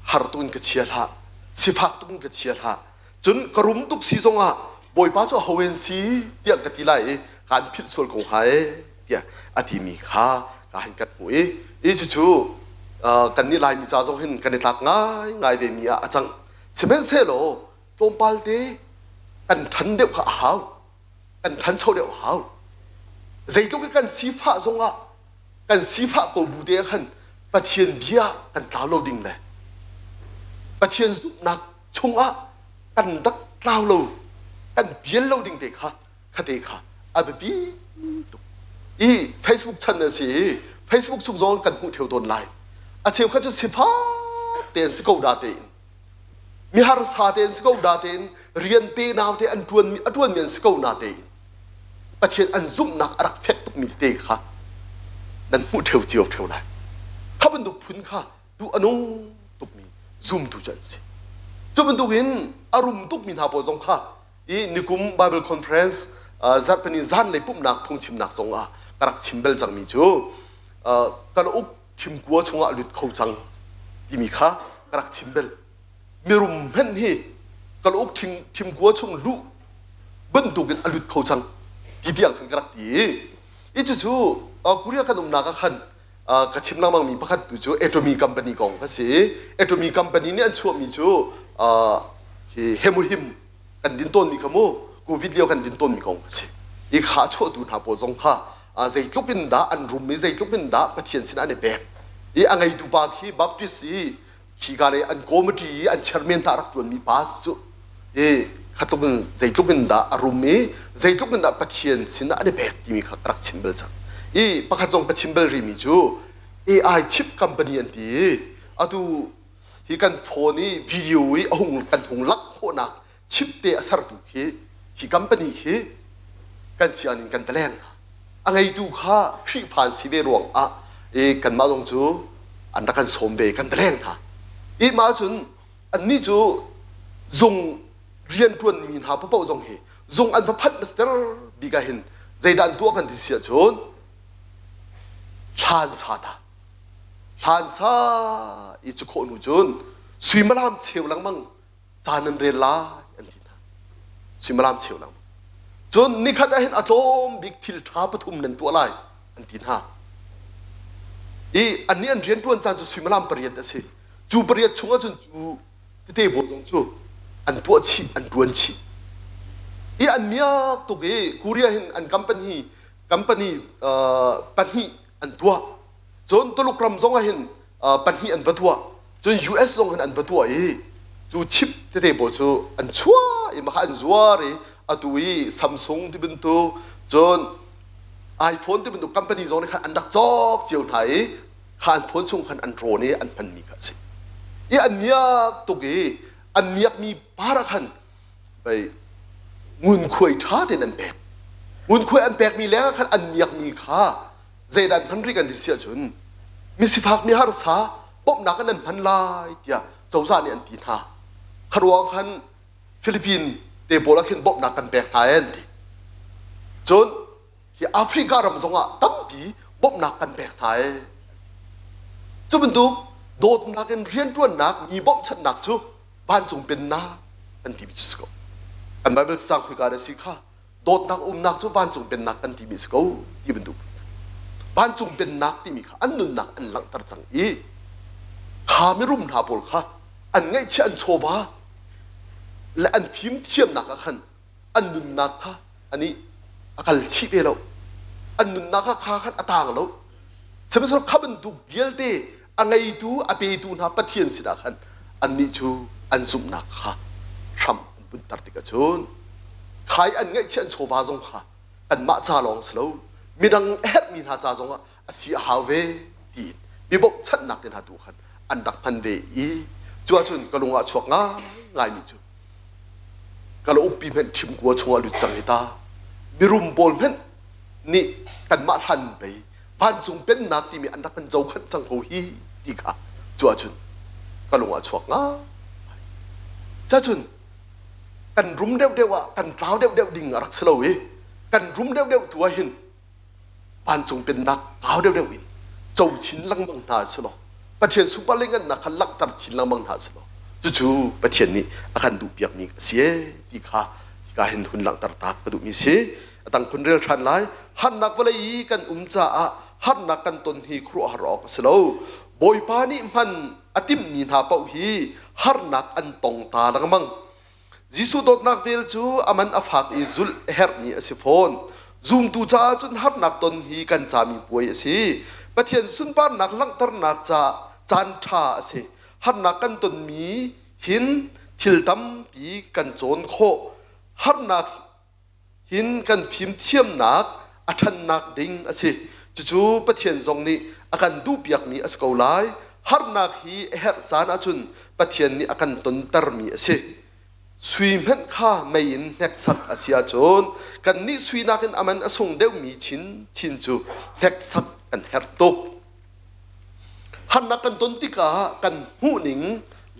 har tuk in ka chia hlah, sifak tuk in ka chia hlah. Cun ka rum tuk si zongah Bawipa cu aho en si tiah ka ti lai i kaan philh sual ko hnga e tiah a timi kha ka han kan hmuh i i cucu kannih Laimi ca zong hin kan i tlak ngaingai ve mi ah a cang. Sihmanhsehlaw tlawmpal te kan ṭhan deuh kha a hau. Kan ṭhancho deuh a hau. Zeitluk i kan sifah zongah kan sifah ko bu te ah khan Pathian bia kan tlau lo ding le Pathian zumhnak chungah kan rak tlau lo, kan bial lo ding te kha khate kha a biapi tuk. I Facebook chan a si i Facebook chung zong kan hmuh theo tawn lai. A cheukhat cu sifak te an si ko da tein mi harsa te an si ko da tein rian te nau te an ṭuan a ṭuanmi an si ko na tein Pathian an zumhnak a rak fek tukmi te kha nan hmuh ṭheo cio ṭheo lai. Kha bantuk phun kha duh a nung tukmi zumtu cu an si. Cu bantukin a rum tukmi hna pawl zong kha i nikum Bible conference zarhpini zanlei pumhnak phungchimnak zong ah ka rak chim bal cangmi cu kalauk thimkua chungah lut kho cang timi kha ka rak chim bal. Mirum hmenh hi kalauk thimkua chung luh bantukin a lut kho cang ti tiang khan ka rak ti i i cucu Korea kan umnak ah khan ka chim lengmang mi pakhat tu cu Atomy company kong ka si. Atomy company nih an chuahmi cu hi hemohim kan din tawnmi kha mu COVID lio kan din tawnmi kong ka si. I kha chuahtu hna pawl zong kha zeitluk in dah an rum i zeitluk in dah Pathian sin an i pek. I a ngeitu pa khi Baptist i khika le an committee i an chairman ta rak tuanmi pa cu i khatluk in zeitluk in dah a rum i zeitluk in dah Pathian sin ah an i pek timi kha ka rak chim bal cang. I pakhat zong ka chim bal rihmi cu AI chip company an ti i atu hi kan phone i video i a hung kan hung lak khawhnak chip te a sertu khi hi company khi kan sian in kan taleng a ngeitu kha Khrihfa an si ve ruang ah i kanmah zong cu an rak kan sawm ve kan taleng hna i mah cun annih cu zung rianṭuanmi hna paoh zong hi zung an va phanh master bik ah hin zeidah an tuah kan ti si ahcun hlan sa ta hlan sa i cu khawh hnu cun suimilam cheu lengmang ca nan rel lai an ti hna. Suimilam cheu lengmang. Cun nikhat ah hin a tlawm bik thil ṭha pathum nan tuah lai an ti hna. I annih an rianṭuan caan cu suimilam pariat a si. Cu pariat chungah cun cu tete bawl zong cu an tuah chih, an ṭuan chih. I an miak tuk i Korea hin an company company pahnih an tuah. Cun Tuluk ram zong ah hin pahnih an va tuah. Cun US zong hin an va tuah i cu chip tete pawl cu an chuah i mah an zuar i atu i Samsung ti bantuk cun iPhone ti bantuk company zong nih khan an rak cawk cio hna i kha an phone chung khan an rawn i an hmanmi kha a si. I an miak tuk i an miakmi par ah khan pei ngunkhuai ṭha tein an pek. Ngunkhuai an pekmi leng ah khan an miakmi kha zeidah an hman rih kan ti si ahcun misifak mi harsa bawmhnak in an hman lai tiah cozah nih an ti hna. Kha ruang khan Philippine te pawl ah khin bawmhnak kan pek hna an ti. Cun hi Africa ram zongah tampi bawmhnak kan pek hna ee. Cu bantuk dawtnak in rianṭuannak mi bawmhchanhnak cu vancung pennak kan timi cu si ko. Kan Bible cacang khoika dah si kha dawtnak umnak cu vancung pennak kan timi a si ko ti bantuk vancung pennak timi kha an nunnak an langhter cang i kha mirum hna pawl kha an ngaihchiah an chawva le an fimthiamnak ah khan an nunnak kha ani a kal chih ve lo an nunnak kha kha khan a tang lo sihmanhsehlaw kha bantuk vialte a ngeitu a petu hna Pathian sinah khan annih cu an zumhnak kha hram an bunter tikah cun khai an ngaihchiah an chawva zong kha anmah ca lawng si lo midang a herhmi hna ca zongah a si a hau ve tiin mi bochannak te hna tu khan an rak hman ve i cu ahcun ka lung ah chuak ngaingaimi cu kalauk pi hmenh ṭhimkua chungah lut cang hi ta mirum pawl hmenh nih kanmah hlan pei vancung pennak timi an rak kan zohkhanh cang ko hi ti kha cu ahcun ka lung ah chuak ngai cacun kan rum deuhdeuh ah kan tlau deuhdeuh ding a rak si lo i kan rum deuhdeuh tu ah hin vancung pennak kau deuhdeuh in co chin lengmang hna si law Pathian sunpar le ngannak kha langhter chin lengmang hna si law cucu Pathian nih a kan duhpiakmi a si ee ti kha hika hin hun langhter tak ka duhmi si. A tang kun rel ṭhan lai. Harnak vawlei i kan um caah harnak kan ton hi khuaruahhar awk a si lo. Bawipa nih hman a timhmi hna paoh hi harnak an tong ta lengmang. Jesuh dawtnak vel cu a man a fak i zulh a herhmi a si fawn. Zumtu caah cun harnak ton hi kan cami puai a si. Pathian sunparnak langhternak ca caan ṭha a si. Harnak kan tonmi hin thil tampi kan cawn khawh. Harnak hin kan fimthiamnak a ṭhannak ding a si. Cucu Pathian zong nih a kan duhpiakmi a si ko lai. Harnak hi a herh caan ahcun Pathian nih a kan tontermi a si. Sui hmanh kha mei in hneksak a si ahcun kannih sui nakin a man a sung deuhmi chinchin cu hneksak kan herh tuk. Harnak kan ton tikah kan hmuhning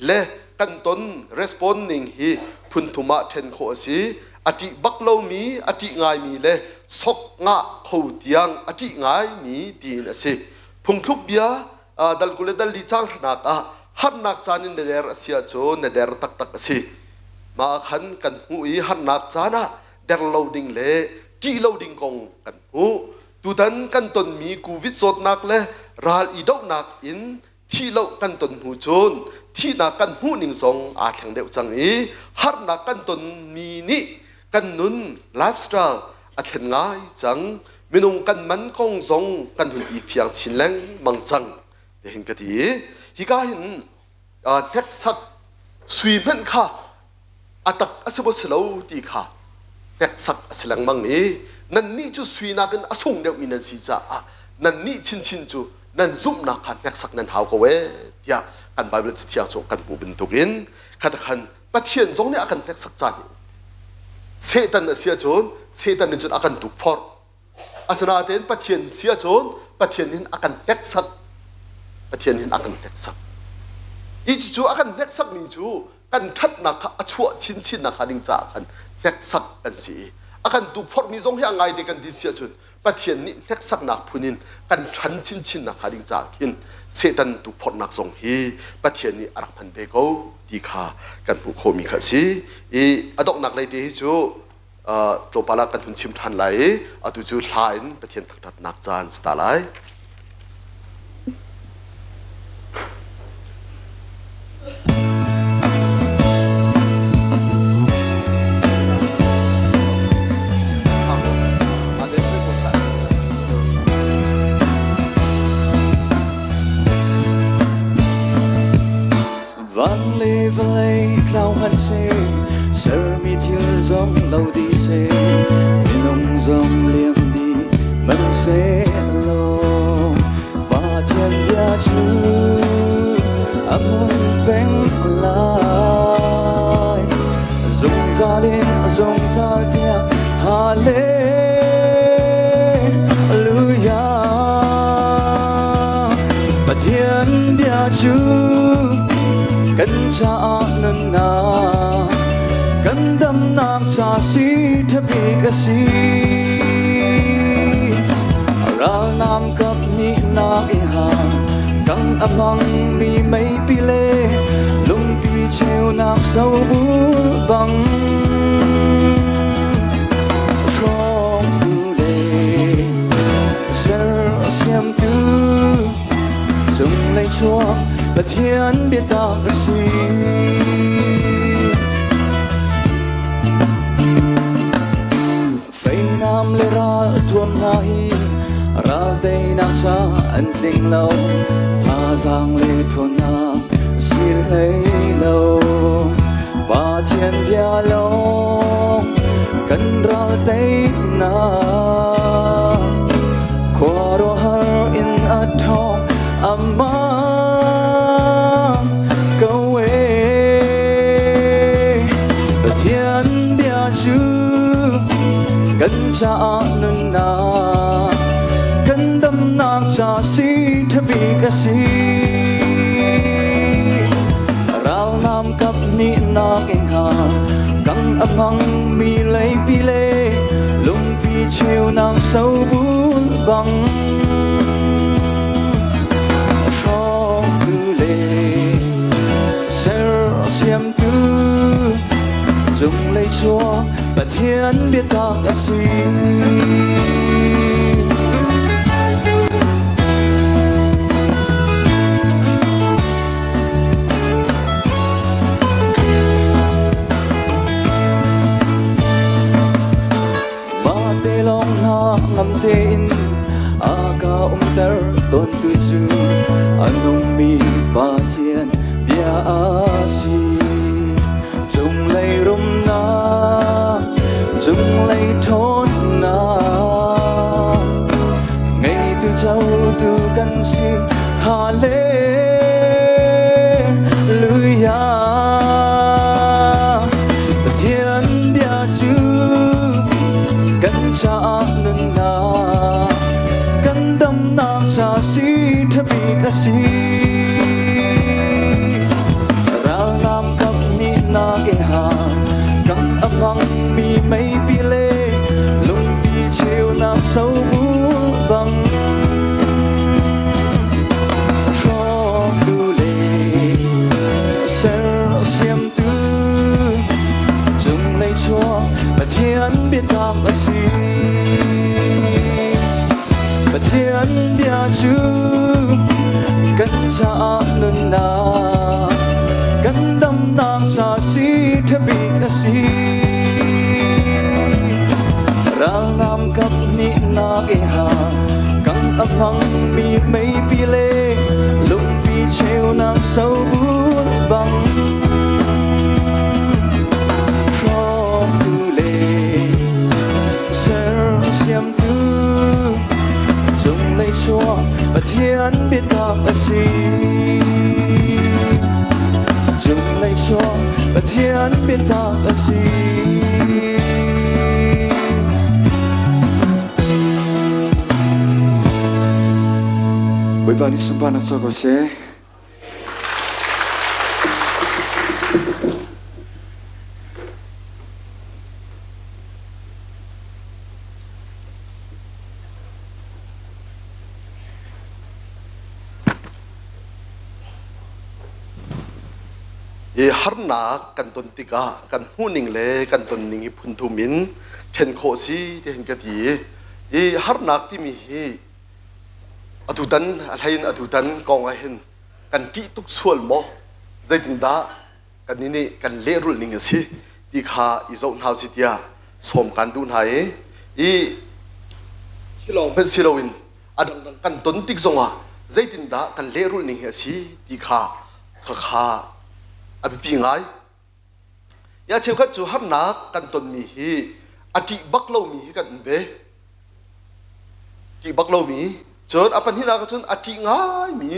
le kan ton respond ning hi phunthum ah ṭhen khawh a si. A ṭih bak lomi, a ṭih ngaimi le sok ngah kho tiang a ṭih ngaimi tiin a si. Phungthluk bia dal 20 le dal 4 caang hranak ah harnak caan in na der a si ahcun na der taktak a si. Mah ah khan kan hmuh i harnak caan ah der lo ding le ṭih lo ding kong kan hmuh. Tutan kan tonmi Covid zawtnak le ral i dohnak in thih lo kan ton hnu cun thihnak kan hmuh ning zong aa thleng deuh cang i harnak kan tonmi nih kan nun lifestyle a thlen ngai cang. Minung kan man kong zong kan hun i fiang chin lengmang cang tihin ka ti. Hika hin hneksak sui hmanh kha a tak a si maw si lo ti kha hneksak a si lengmang i nannih cu sui nakin a sung deuhmi nan si caah nannih chinchin cu nan zumhnak kha hneksak nan hau ko ee tiah kan Baibal Cathiang cu kan hmuh bantukin khatakhan Pathian zong nih a kan hneksak caan hi Satan a si ahcun Satan nih cun a kan tukforh. Asinain Pathian si ahcun Pathian hin a kan hneksak. Pathian hin a kan hneksak. Hi cu a kan hneksakmi cu kan ṭhatnak kha a chuah chinchinnak hnga ding caah khan hneksak kan si i a kan tukforhmi zong hi a ngaite kan ti si ahcun Pathian nih hneksaknak phun in kan ṭhan chinchinnak hnga ding caah khin Satan tukforhnak zong hi Pathian nih a rak hman ve ko ti kha kan hmuh khawhmi kha a si. I a donghnak lei te hi cu tlawmpal ah kan hun chim ṭhan lai i atu cu hla in Pathian thangṭhatnak caan si ta lai. Van le vawlei tlau hmanh seh, sermi thil zong lo dih seh, minung zong liam dih hmanhsehlaw Pathian bia cu a hmun peng lai. Zungzal in zungzal tiang Hallelujah. Pathian bia cu kan caah nunnak kan damnak ca si ṭhabik a si. Ralnam kap nih nak i ha kang a hmangmi meipi le lungpi cheunak sobul bang hrawngtu le sersiamtu cunglei chuak Pathian biatak a si. Feinam le ral thuam hna hi ral teinak sa an tling lo, thazaang le ṭhawnnak si hlei lo. Pathian bia lawng kan ral teinak khuaruahhar in a ṭhawng amah ko e. Pathian bia cu kan caah nunnak kan damnak ca si ṭhabik a si. Ralnam kap nih nak in ha kang a hmangmi leipi le lungpi cheunak sobul bang hrawngtu le sersiamtu cunglei chuak Pathian biatak a si. Mah te lawng hna ngam tein a ka umter tawntu cu a nungmi Pathian bia a si. nunnak kan damnak ca si ṭhabik a si. Ralnam kap nih nak i ha kang a hmangmi meipi le lungpi cheunak sobun bang hrawktu le sersiamtu cunglei chuak Pathian biatak a si. Cunglei chuak Pathian biatak a si. Bawipa nih sunparnak co ko seh. I harnak kan ton tikah kan hmuhning le kan tonning hi phun thum in ṭhen khawh si ti hin ka ti i harnak timi hi atutan a hlei in atutan kong ah hin kan ṭih tuk sual maw zeitindah kannih nih kan lehrulh ning a si ti kha i zoh hna usih tiah sawm kan duh hna i i hi lawng hmanh si loin a dangdang kan ton tik zongah zeitindah kan lehrulh ning hi a si ti kha khakha a biapi ngai. Ya cheukhat cu harnak kan tonmi hi a ṭih bak lomi hi kan um ve. Ṭih bak lomi cun a pahnihnak ah cun a ṭih ngaimi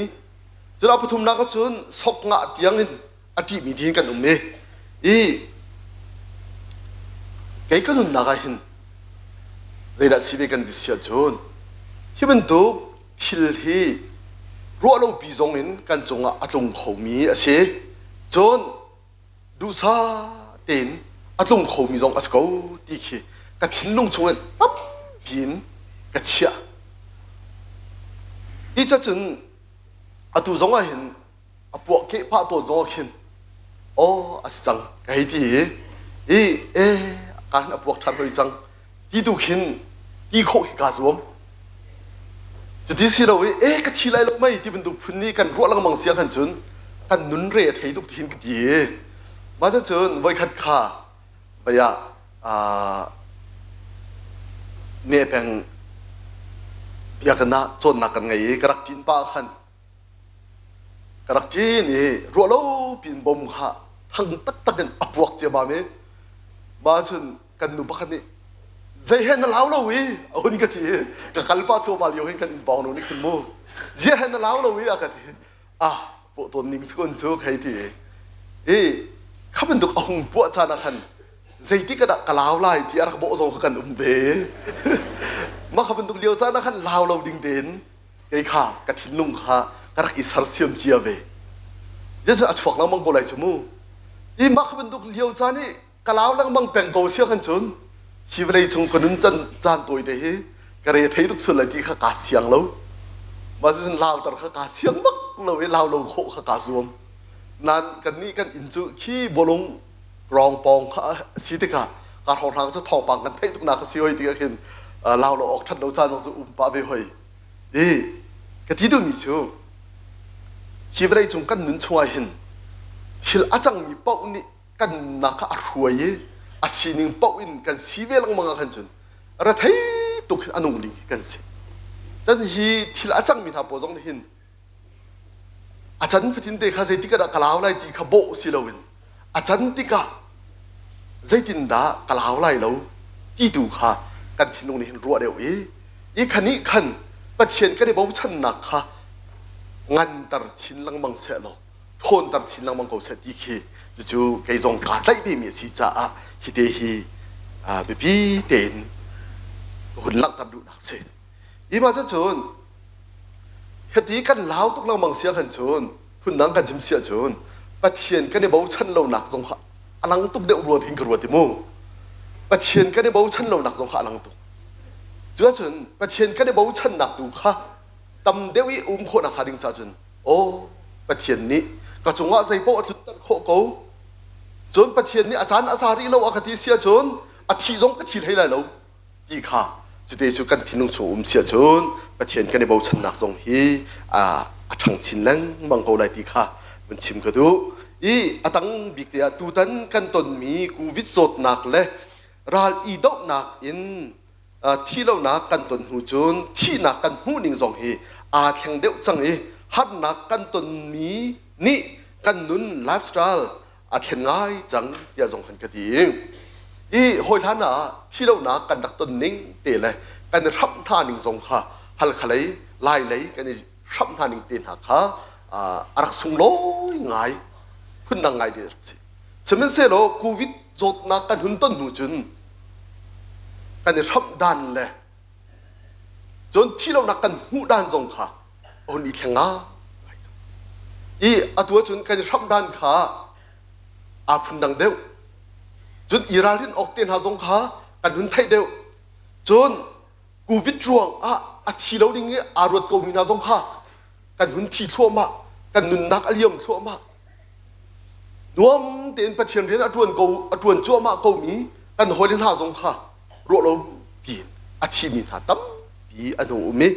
cun a pathumnak ah cun sok ngah tiangin a ṭihmi ding kan um i i kei ka nunnak ah hin zeidah si ve kan ti si ahcun hi bantuk thil hi ruah lopi zong in kan cungah a tlung khomi a si cun duhsah tein a tlung khomi zong a si ko ti khi ka thinlung chungin tampi in ka chiah. Hi cacun atu zong ah hin a puah keh pah tawn zong ah khin aw a si cang ka hei ti i i e ka hin a puak ṭhan hoi cang ti tu khin ti khawh hi kaa zuam. Cuti si lo i e ka thi lai lo mei ti bantuk phun nih kan ruah lengmang si ahkhan cun kan nun re a thei tuk ti hin ka ti i mah cun voikhat kha vei ah me peng biakinn ah cawnnak kan ngei i ka rak ṭin pah khan ka rak ṭin i ruah lo piin bom kha thang taktak in a puak ciammam i mah cun kan nu pakhat nih zei he na lau lo i a hun ka ti i ka kal pah cuahmah lio hin kan inn pawng nu nih khin mu zia he na lau lo i a ka ti ah pawh tawn ning kun cu khei ti i kha bantuk a hung puah caan ah khan zeitik ah dah ka lau lai ti a rak bawh zong kha kan um ve mah kha bantuk lio caan ah khan lau lo ding tein kei kha ka thinlung kha ka rak i sersiam cia ve Jesuh a chuak lengmang ko lai cu mu i mah kha bantuk lio caan i ka lau lengmang peng ko sia khan cun hi vawlei cung ka nun can caan tawi te hi ka re thei tuk sual lai ti kha kaa siang lo mah cun lauter kha kaa siang bak lo i lau lo khawh kha kaa zuam nan kan nih kan inn cu khi bawlung rong pawng kha a si tikah ka hrawnghrang cu thawngpang kan theih tuk nak a si hoi ti khin lau lo awk that lo caan zong cu um pah ve hoi i ka ti duhmi cu hi vawlei cung kan nun chungah hin thil a cangmi paoh nih kan nunnak kha a hruai i a sining paoh in kan si ve lengmang ah khan cun rethei tuk hin a nung ding hi kan si. Cun hi thil a cangmi hna pawl zong nih hin a can fatin te kha zeitik ah dah ka lau lai ti kha bawh si loin a can tikah zeitindah ka lau lai lo ti tu kha kan thinlung nih hin ruah deuh i i kha nih khan Pathian kan i bochannak kha nganter chin lengmang seh law ṭhawnter chin lengmang ko seh ti khi cucu kei zong kaa tlaih vemi a si caah hite hi biapi tein hun langhter duhnak si. Hi ma cun hiti kan lau tuk lengmang sia khan cun phundang kan chim sia cun Pathian kan i bochan lonak zong kha a lang tuk deuh rua hin ka ruat i mu. Pathian kan i bochan lonak zong kha a lang tuk. Cuacun Pathian kan i bochannak tu kha tam deuh i um khawhnak hnga ding caah cun Aw Pathian nih ka cungah zeipaoh a tlunter khawh ko. Cun Pathian nih a caan a za rih lo a ka ti si ahcun a thih zong ka thi hlei lai lo ti kha cute cu kan thinlung chung um si ahcun Pathian kan i bochannak zong hi a ṭhang chin lengmang ko lai ti kha. Vun chim ka duh. I a tang bik te ah tutan kan tonmi COVID zawtnak le ral i dohnak in thihlonak kan ton hnu cun thihnak kan hmuh ning zong hi aa thleng deuh cang i harnak kan tonmi nih kan nun lifestyle a thlen ngai cang tiah zong han ka ti. I hawi hlan ah thihlonak kan rak ton ning te le kan i hramh hna ning zong kha Halkha lei Lai lei kan i hramh hna ning te hna kha a rak sunglawi ngai, phundang ngai te rak si. Sihmanhsehlaw COVID zawtnak kan hun ton hnu cun kan i hramh dan le cun thihlonak kan hmuh dan zong kha a hun i thleng ngai. I atu ahcun kan i hramh dan kha aa phundang deuh. Cun i ralrin awk te hna zong kha kan hun theih deuh. Cun COVID ruang ah a thi lo ding i aa ruat komi hna zong kha kan hun thi thluahmah, kan nunnak a liam thluahmah. Nuam tein Pathian rian a ṭuan ko a ṭuan cuahmah komi kan hawile hna zong kha ruah lo piin a thimi hna tampi an hung um i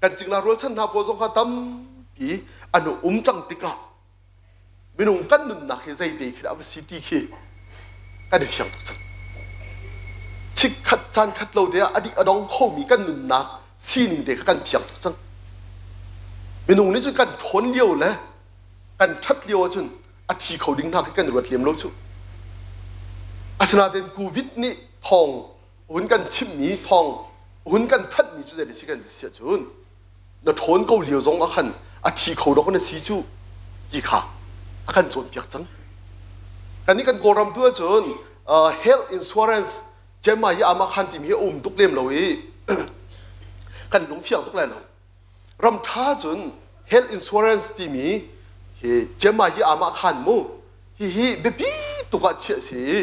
kan cingla rualchan hna pawl zong kha tampi an um cang tikah minung kan nunnak hi zeite khi dah va si ti khi kan i fiang tuk cang. Chikkhat caan khat lo te ah a dih a dong khomi kan nunnak sining te kha kan fiang tuk cang. Minung nih cun kan ṭhawn lio le kan ṭhat lio ahcun a thi kho ding hna khi kan ruat lem lo cu. Asinain COVID nih thawng hun kan chimhmi thawng hun kan thanhmi cu zei si kan ti si ahcun na ṭhawn ko lio zong ah khan a thi kho dok na si cu ti kha a kan cawnpiak cang. Kannih kan Kawlram tu ahcun health insurance cema hi amah khan timi hi a um tuk lem lo i kan lungfiang tuk lai lo. Ram ṭha cun health insurance timi hi cema hi amah khan mu hihi biapi tuk ah chiah si i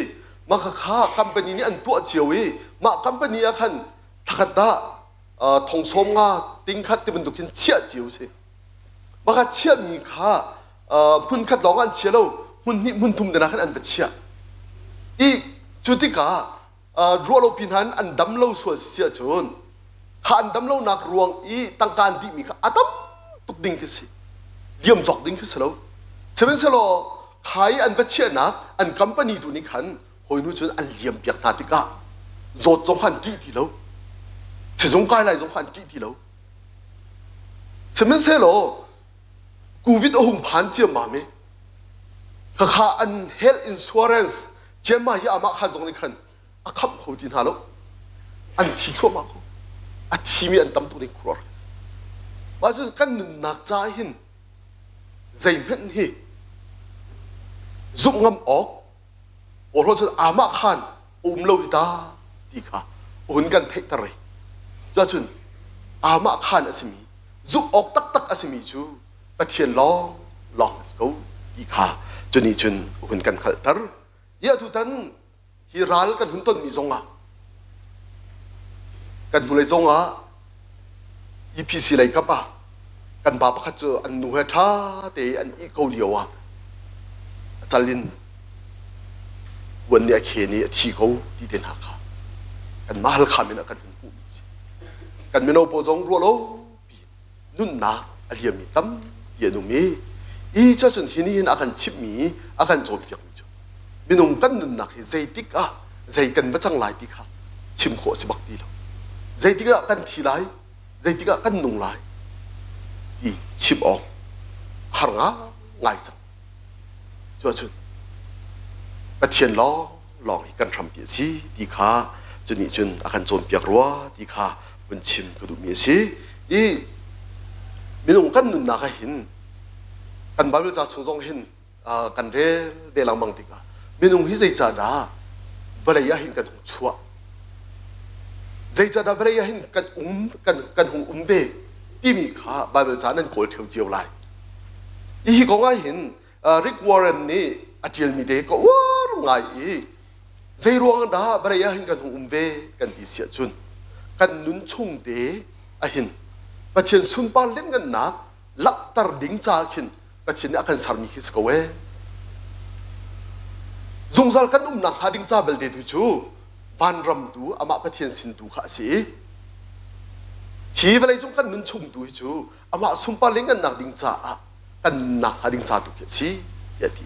mah kha company nih an tuah cio i mah company ah khan thakhat dah thong sawm nga ting khat ti bantuk khin chiah cio si. Maka chiahmi kha hmun khat lawng an chia lo, hmun hnih hmun thum te khan an va chiah. I cu tikah ruah lo pi hna an dam lo sual si ahcun kha an dam lonak ruang i tangka an dihmi kha a tam tuk ding khi si, liam cawk ding khi si lo. Sihmanhsehlaw kha i an va chiahnak an company tu nih khan hawinu cun an liam piak hna tikah zawt zong kha an ṭih ti lo, sizung kai lai zong kha an ṭih ti lo. Sihmanhsehlaw COVID a hung phan ciammam i khakha an health insurance ciammam hi amah khan zong nih khan a khamh kho ti hna lo, an thi thluahmah ko, a thimi an tam tuk ding khuaruahhar. Mah cu kan nunnak caah hin zeihmanh hi zumh ngam awk awhlaw cun amah khan um lo hi ta ti kha hun kan theihter i cuahcun amah khan a simi zumh awk taktak a simi cu Pathian lawng lawng a si ko ti kha cunih cun hun kan hngalhter. Hi atutan hi ral kan hun tonmi zongah kan hnulei zongah EPC lei kap ah kan pa pakhat cu an nu he ṭha te an ih ko lio ah a cal in kuan nih a khen i a thi ko ti te hna kha kan mah Halkha min ah kan hun hmuhmi a si. Kan mino pawl zong ruah lo nunnak a liammi tampi an um i i cun hi nih hin a kan chimhmi, a kan cawnpiakmi cu minung kan nunnak hi zeitik ah zei kan va cang lai ti kha chim khawh a si bak ti lo. Zeitik ah kan thi lai, zeitik ah kan nung lai ti chim awk har ngai cang. Cuahcun Pathian lawng lawng hi kan hrampi a si ti kha cu nih cun a kan cawnpiak rua ti kha vun chim ka duhmi a si. I minung kan nunnak ah hin kan Bible ca chung zong hin kan rel ve lengmang tikah minung hi zeicahdah vawlei ah hin kan hung chuah, zeicahdah vawlei ah hin kan um kan kan hung um ve timi kha Bible ca nan kawl theo cio lai. Hi kong ah hin Rick Warren nih a ṭialmi te ka uar ngai i zei ruang dah vawlei ah hin kan hung um ve kan ti si ahcun kan nun chung te ahin Pathian sunpar lianngannak langhter ding ca khin Pathian nih a kan sermi khi si ko ee. Zungzal kan umnak hnga ding ca belte tu cu vanram tu amah Pathian sin tu kha a si i hi vawleicung kan nun chung tu hi cu amah sunpar lianngannak ding caah. Kan nunnak hnga ding ca tu khi a si tiah a ti.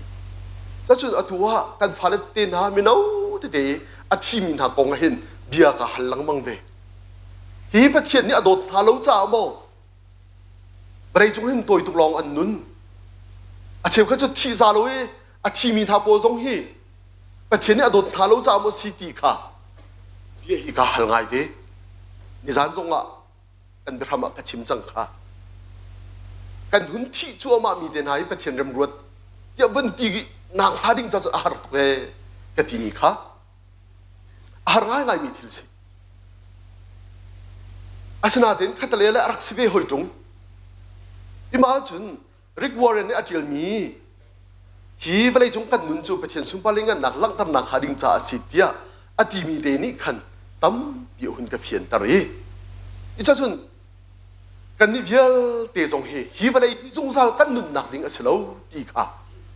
Cacun atu ah kan fale te hna mino tete a thimi hna kong ah hin bia ka hal lengmang ve. Hi Pathian nih a dawt hna lo caah maw vawlei cung hin tawi tuk lawng an nun. A cheukhat cu thih za lo i a thimi hna pawl zong hi Pathian nih a dawt hna lo caah maw si ti kha bia hi ka hal ngai ve. Nizan zong ah kan biahram ah ka chim cang kha. Kan hun thih cuahmah mi te hna hi Pathian remruat tiah vun ti nak hnga ding ca cun a har tuk ee ka timi kha a har ngaingaimi thil si. Asinain khatalei le a rak si ve hoi ṭung. Ima ahcun Rick Warren nih a ṭialmi hi vawleicung kan nun cu Pathian sunpar le ngannak langhternak hnga ding caah a si tiah a timi te nih khan tampi a hun ka fianter i cun kannih vialte zong hi hi vawlei hi zungzal kan nunnak ding a si lo ti kha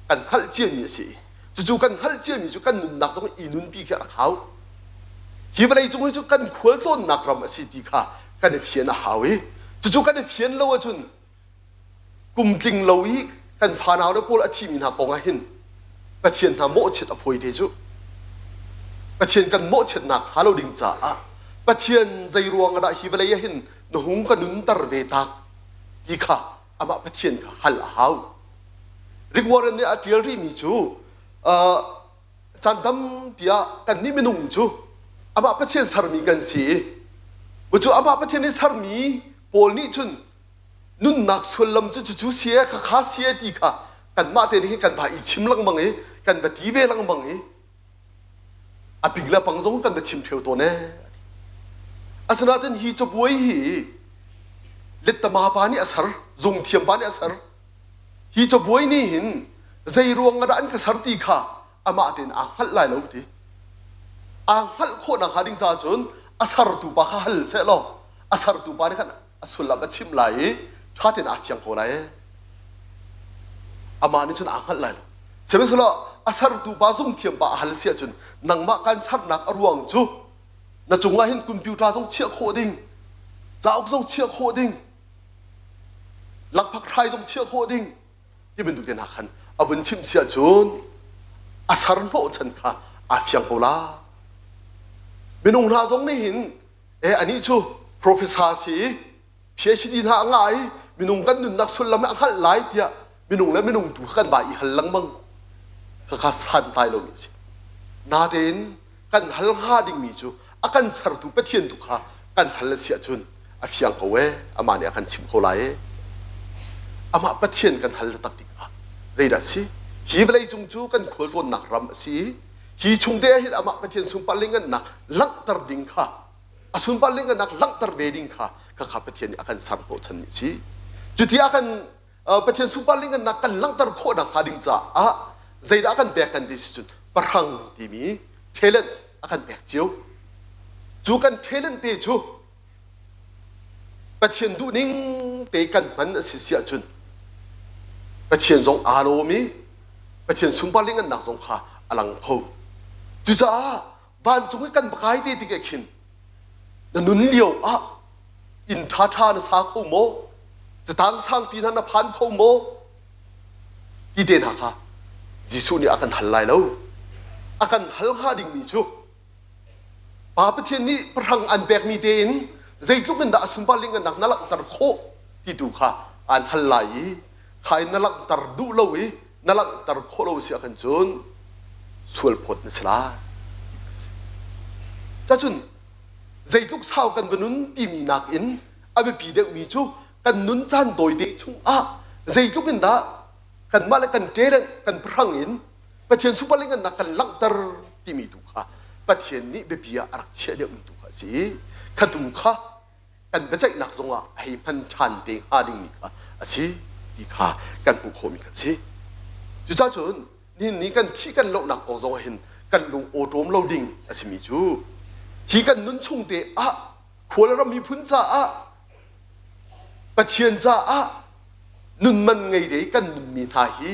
kan hngalh ciami a si i cucu kan hngalh ciami cu kan nunnak zong i nunpi khi a rak hau. Hi vawlei cung hi cu kan khualtlawnnak ram a si ti kha kan i fian a hau i cucu kan i fian lo ahcun kum tling lo i kan fanau le pawl a thimi hna kong ah hin Pathian hna mawhchiat a fawi te cu. Pathian kan mawhchiatnak hnga lo ding caah Pathian zei ruang ah dah hi vawlei ah hin na hung ka nunter ve tak ti kha amah Pathian kha hal a hau. Rick Warren nih a ṭial rihmi cu caan tampi ah kannih minung cu amah Pathian sermi kan si i cu amah Pathian nih sermi pawl nih cun nunnak sullam cu cucu si e khakha si e ti kha kanmah te nih hin kan va i chim lengmang i kan va ti ve lengmang i a ping le pang zong kan va chim ṭheo tawn ee. Asinain hi cabuai hi lettama pa nih a ser, zungthiam pa nih a ser. Hi cabuai nih hin zei ruang ah dah an ka ser ti kha amah tein aa hngalh lai lo ti. Aa hngalh khawh nakhnga ding caah cun a sertu pa kha hal seh law a sertu pa nih khan a sullam a chimh lai i ṭha tein aa fiang ko lai. Amah nih cun aa hngalh lai lo. Sihmanhsehlaw a sertu pa zungthiam pa a hal si ahcun nangmah kan sernak a ruang cu na cungah hin computer zong chiah khawh ding, cauk zong chiah khawh ding, lakphak hrai zong chiah khawh ding ti bantuk te hna khan a vun chimh si ahcun a ser hnawhchan kha aa fiang ko la. Minung hna zong nih hin e anih cu professor si i PhD hna a ngah i minung kan nunnak sullam a hngalh lai tiah minung le minung tu kha kan vai i hal lengmang khakha santlai lomi a si. Natein kan hal hnga dingmi cu a kan sertu Pathian tu kha kan hal a si ahcun a fiang ko ee amah nih a kan chimh ko lai ee amah Pathian kan hal taktak tikah zeidah a si hi vawlei cung cu kan khualtlawnnak ram a si i hi chung te ah hin amah Pathian sunpar le ngannak langhter ding kha a sunpar le ngannak langhter ve ding kha khakha Pathian nih a kan ser hnawhchan ni si cuti a kan Pathian sunpar le ngannak kan langhter khawh nakhnga ding caah zeidah a kan pek kan ti si cun pahrang timi talent a kan pek cio cu kan talent te cu Pathian duhning te kan hman a si si ahcun Pathian zong aa lawm i Pathian sunpar le ngannak zong kha a lang kho cucaah vancung i kan va kai te tikah khin na nun lio ah inn ṭhaṭha na sa kho maw catang sangpi hna na phan kho maw ti te hna kha Jesuh nih a kan hal lai lo a kan hal hnga dingmi cu Pa Pathian nih pahrang an pekmi tein zeitluk in dah a sunpar lingannak na langhter khawh ti tu kha aan hal lai i kha in na langhter duh lo i na langhter khawh lo si ahkhan cun sual phawt na si lai. Cacun zeitluk sau kan va nun timi nakin a biapi deuhmi cu kan nun caan tawite chungah zeitluk in dah kanmah le kan talent kan pahrang in Pathian super lingannak kan langhter timi tu kha Pathian nih biapi ah a rak chiah deuhmi tu kha a si i kha tu kha kan biaceihnak zongah a hei hman ṭhan te hnga dingmi kha a si ti kha kan hmuh khawhmi kha a si. Cucaah cun nihin ni kan thih kan lohnak kong zongah hin kan lung awṭawm lo ding a simi cu hi kan nun chung te ah khua le ram miphun caah Pathian caah nun man ngei de kan nunmi hna hi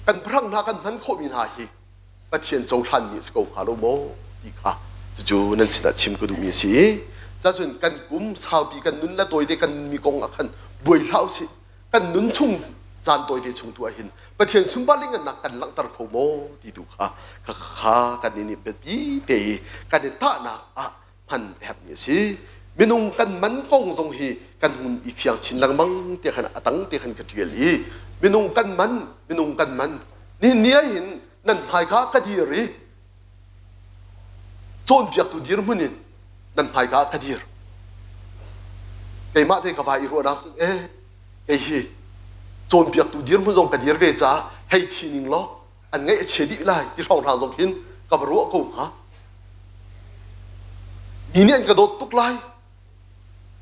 kan phrang hna kan hman khawhmi hna hi Pathian cohlanmi a si ko hnga lo maw ti kha cucu nan sinah chim ka duhmi a si i cacun kan kum saupi kan nun le tawite kan nunmi kong ah khan buai hlah usih. Kan nun chung caan tawite chung tu ah hin Pathian sunpar lingannak kan langhter kho maw ti tu kha kha kan nih biapi te i kan i tahnak ah hman a herhmi a si. Minung kan man kong zong hi kan hun i fiang chin lengmang tiah khan a tang te khan ka ṭial i minung kan man minung kan man nihin ni ah hin nan hmaika ka dir i cawnpiaktu dirhmun in nan hmaika ka dir. Keimah te ka vai i ruahnak cun eh kei hi cawnpiaktu dirhmun zong ka dir ve caah hei thi ning law an ngaih a chia dih lai ti hrawnghrang zong khin ka va ruah ko hnga. Mi nih an ka dawt tuk lai,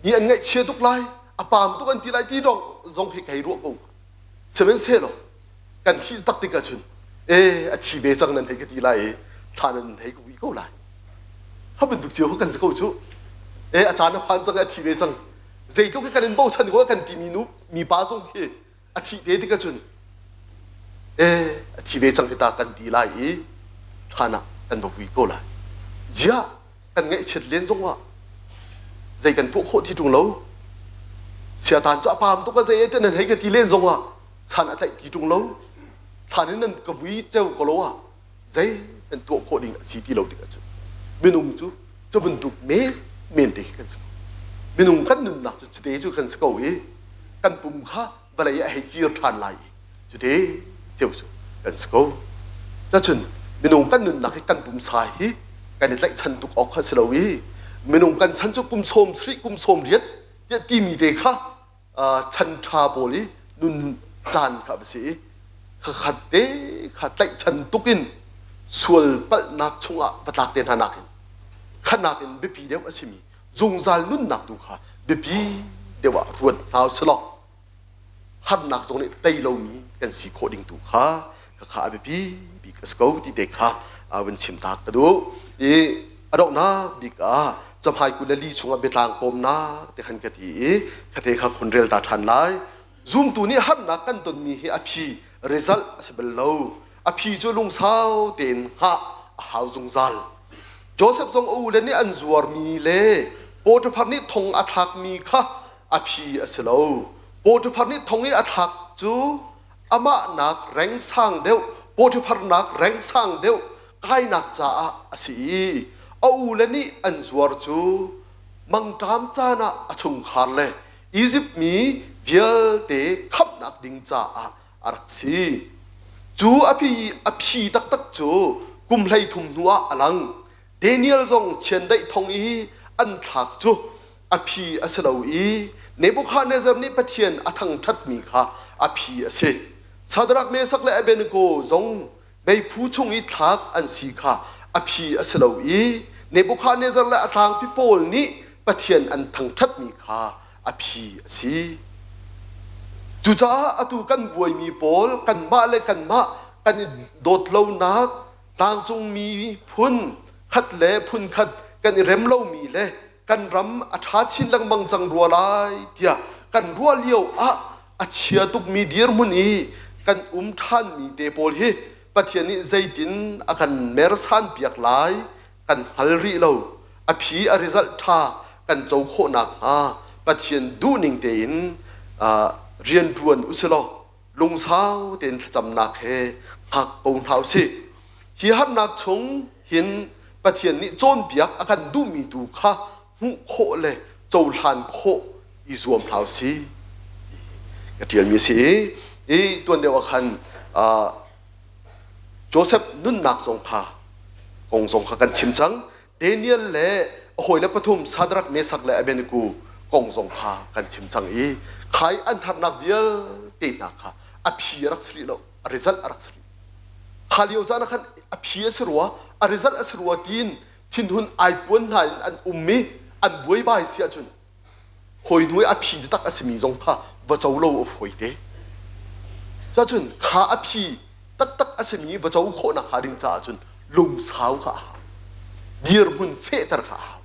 mi an ngaihchia tuk lai, a paam tuk an ti lai ti dong zong khi ka hei ruah ko hnga. Sihmanhsehlaw kan thih tak tik ahcun e a thi ve cang nan hei ka ti lai i thla nan hei ka vui ko lai. Kha bantuk cio kha kan si ko cu. E a caan a phan cang a thi ve cang. Zeitluk hi kan in bochan ko kan timi nu mipa zong khi a thih te tik ahcun e a thi ve cang hi ta kan ti lai i thlan ah kan va vui ko lai. Ziah kan ngaihchiat len zong ah zei kan tuah khawh ti ṭung lo. Siatan cu a paam tuk a zei e te nan hei ka ti len zong ah san a tlaih ti ṭung lo. Thlan in nan ka vui ceu ko lo ah zei kan tuah khawh ding a si ti lo tik ahcun minung cu cu bantuk men men te khi kan si ko. Minung kan nunnak cu cute cu kan si ko i kan pum kha vawlei a hei kir ṭhan lai i cute ceu cu kan si ko. Cacun minung kan nunnak hi kan pumsa hi kan i tlaihchan tuk awk kha si lo i minung kan chan cu kum 70 kum 80 tiah timi te kha chan ṭha pawl i nun caan kha a si i khakhat te kha tlaihchan tuk in sual palhnak chungah va tlak te hna nakin khanak in biapi deuh a simi zungzal nunnak tu kha biapi deuh ah ruat hna usih law harnak zong nih tei lomi kan si khawh ding tu kha kha a biapi bik a si ko ti te kha vun chim tak ka duh i a donghnak bik ah camhai 24 chungah biatlang pawmnak te khan ka ti i khate kha khun rel ta ṭhan lai. Zumtu nih harnak kan tonmi hi a phi result a si bal lo. A phi cu lungsau tein hngah a hau zungzal. Joseph zong a ule nih an zuarmi le Potiphar nih thong a thlakmi kha a phi a si lo. Potiphar nih thong i a thlak cu amah nak reng sang deuh, Potiphar nak reng sang deuh kainak caah a si i a ule nih an zuar cu mangṭam caan ah a chungkhar le Izipt mi vialte khamhnak ding caah a rak si. Cu a phi a phi taktak cu kum 13 hnu ah a lang. Daniel zong chiandeih thong i an thlak cu a phi a si lo i Nebuchadnezzar nih Pathian a thangṭhatmi kha a phi a si. Shadrach, Meshach le Abednego zong meiphu chung i thlak an si kha a phi a si lo i Nebuchadnezzar le a tlangpi pawl nih Pathian an thangṭhatmi kha a phi a si. Cucaah atu kan buaimi pawl kanmah le kanmah kan i dawt lonak tlangcungmi phun khat le phun khat kan i rem lomi le kan ram a ṭha chin lengmang cang rua lai tiah kan ruah lio ah a chia tukmi dirhmun i kan um ṭhanmi te pawl hi Pathian nih zeitin a kan mersan piak lai kan hngal rih lo. A phi a result ṭha kan co khawh nakhnga Pathian duhning tein rian ṭuan usilaw lungsau tein thlacamnak he hngak ko hna usih. Hi harnak chung hin Pathian nih cawnpiak a kan duhmi tu kha hmuh khawh le cohlan khawh i zuam hna usih. Ka ṭialmi a si i, i tuan deuh ah khan Joseph nunnak zong kha kong zong kha kan chim cang. Daniel le a hawile pathum Shadrach, Meshach le Abednego kong zong kha kan chim cang i khai an harnak vialte hna kha a phi a rak si rih lo, a result a rak si rih. Kha lio caan ah khan a phi a si rua, a result a si rua tiin thinhun aipuan hna in an um i an buaibai si ahcun hawi hnu i a phi taktak a simi zong kha va co lo a fawi te. Cacun kha a phi taktak a simi va co khawhnak hnga ding caah cun lungsau kha a hau. Dirhmun fehter kha a hau.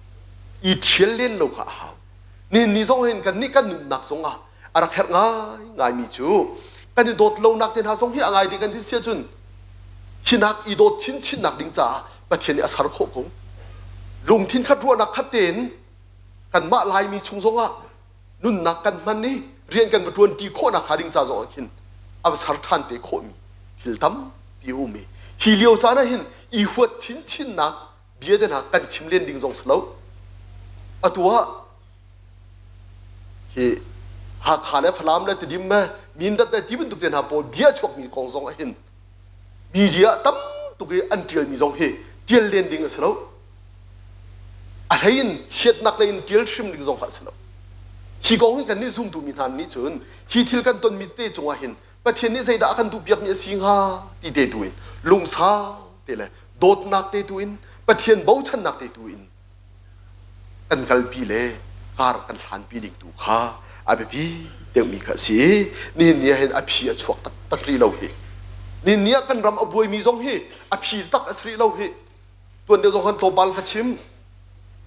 I ṭhial len lo kha a hau. Nihin ni zong hin kan nih kan nunnak zong ah a rak herh ngaingaimi cu kan i dawt lonak te hna zong hi a ngai ding kan ti si ahcun hinak i dawt chinchinnak ding caah Pathian nih a ser khawh ko. Lungthin khat ruahnak khat tein kanmah Laimi chung zongah nunnak kan hman i rian kan va ṭuan ṭi khawhnak hnga ding ca zong ah khin a va ser ṭhan te khawhmi thil tampi a um i hi lio caan ah hin i huat chinchinnak bia te hna kan chim len ding zong si lo. Atu ah hi Hakha le Falam le Tidim le Mindat le ti bantuk te hna pawl bia chuakmi kong zong ah hin media tam tuk i an ṭialmi zong hi ṭial len ding a si lo. A hlei in chiatnak lei in ṭial hrim ding zong kha a si lo. Hi kong hi kannih zumtu mi hna nih cun hi thil kan tonmi tete cungah hin Pathian nih zeidah a kan duhpiakmi a si hnga ti te tu in lungsau te le dawtnak te tu in Pathian bochannak te tu in kan kalpi le kar kan hlanpi ding tu kha a biapi deuhmi kha a si. Nihin ni ah hin a phi a chuak taktak rih lo hi. Nihin ni ah kan ram a buaimi zong hi a phi tak a si rih lo hi. Tuan deuh zong khan tlawmpal ka chim.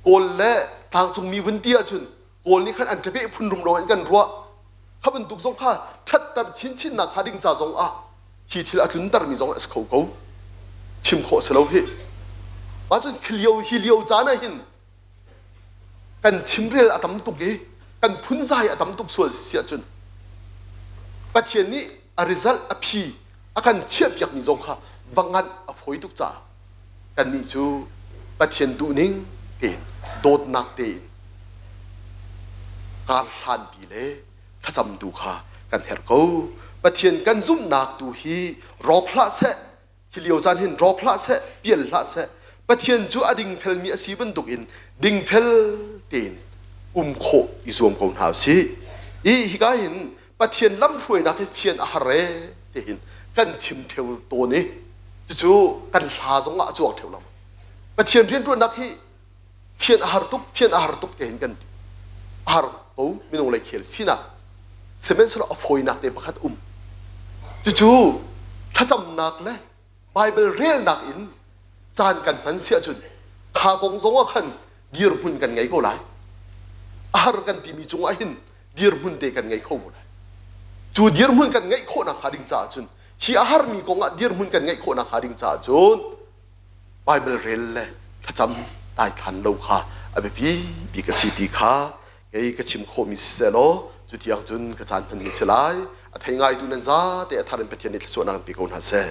Kawl le tlangcungmi vun ti ahcun Kawl nih khan an ṭapeh phun rumro in kan ruah. Kha bantuk zong kha ṭhatter chinchinnak hnga ding ca zong ah hi thil a tluntermi zong a si kho ko. Chim khawh si lo hi. Mah cun khi lio hi lio caan ah hin kan chimrel a tam tuk i kan phunzai a tam tuk sual si ahcun Pathian nih a result a phi a kan chiahpiakmi zong kha va nganh a fawi tuk caah kannih cu Pathian duhning tein dawtnak tein kar hlanpi le thlacam tu kha kan herh ko. Pathian kan zumhnak tu hi rawk hlah seh, hi lio caan hin rawk hlah seh, pial hlah seh. Pathian cu a dingfelmi a si bantukin dingfel tein um khawh i zuam ko hna usih. I hika hin Pathian lamhruainak hi fian a har ee tihin kan chim ṭheo tawn i cucu kan hla zong ah a cuang ṭheo lo. Pathian rianṭuannak hi fian a har tuk, fian a har tuk tihin kan ti. A har ko minung lei khel sinak. Sihmanhsehlaw a fawinak te pakhat um. Cucu thlacamnak le Baibal relnak in caan kan hman si ahcun kha kong zong ah khan dirhmun kan ngei ko lai. A har kan timi cungah hin dirhmun te kan ngei kho ko lai. Cu dirhmun kan ngeih khawhnak hnga ding caah cun hi a harmi kong ah dirhmun kan ngeih khawhnak hnga ding caah cun Baibal rel le thlacam daithlan lo kha a biapi bik a si ti kha kei ka chim khawhmi siseh law cu tiang cun ka caan hmanmi si lai. A thei ngaitu nan zate a thar in Pathian nih thluachuahnak in pe ko hna seh.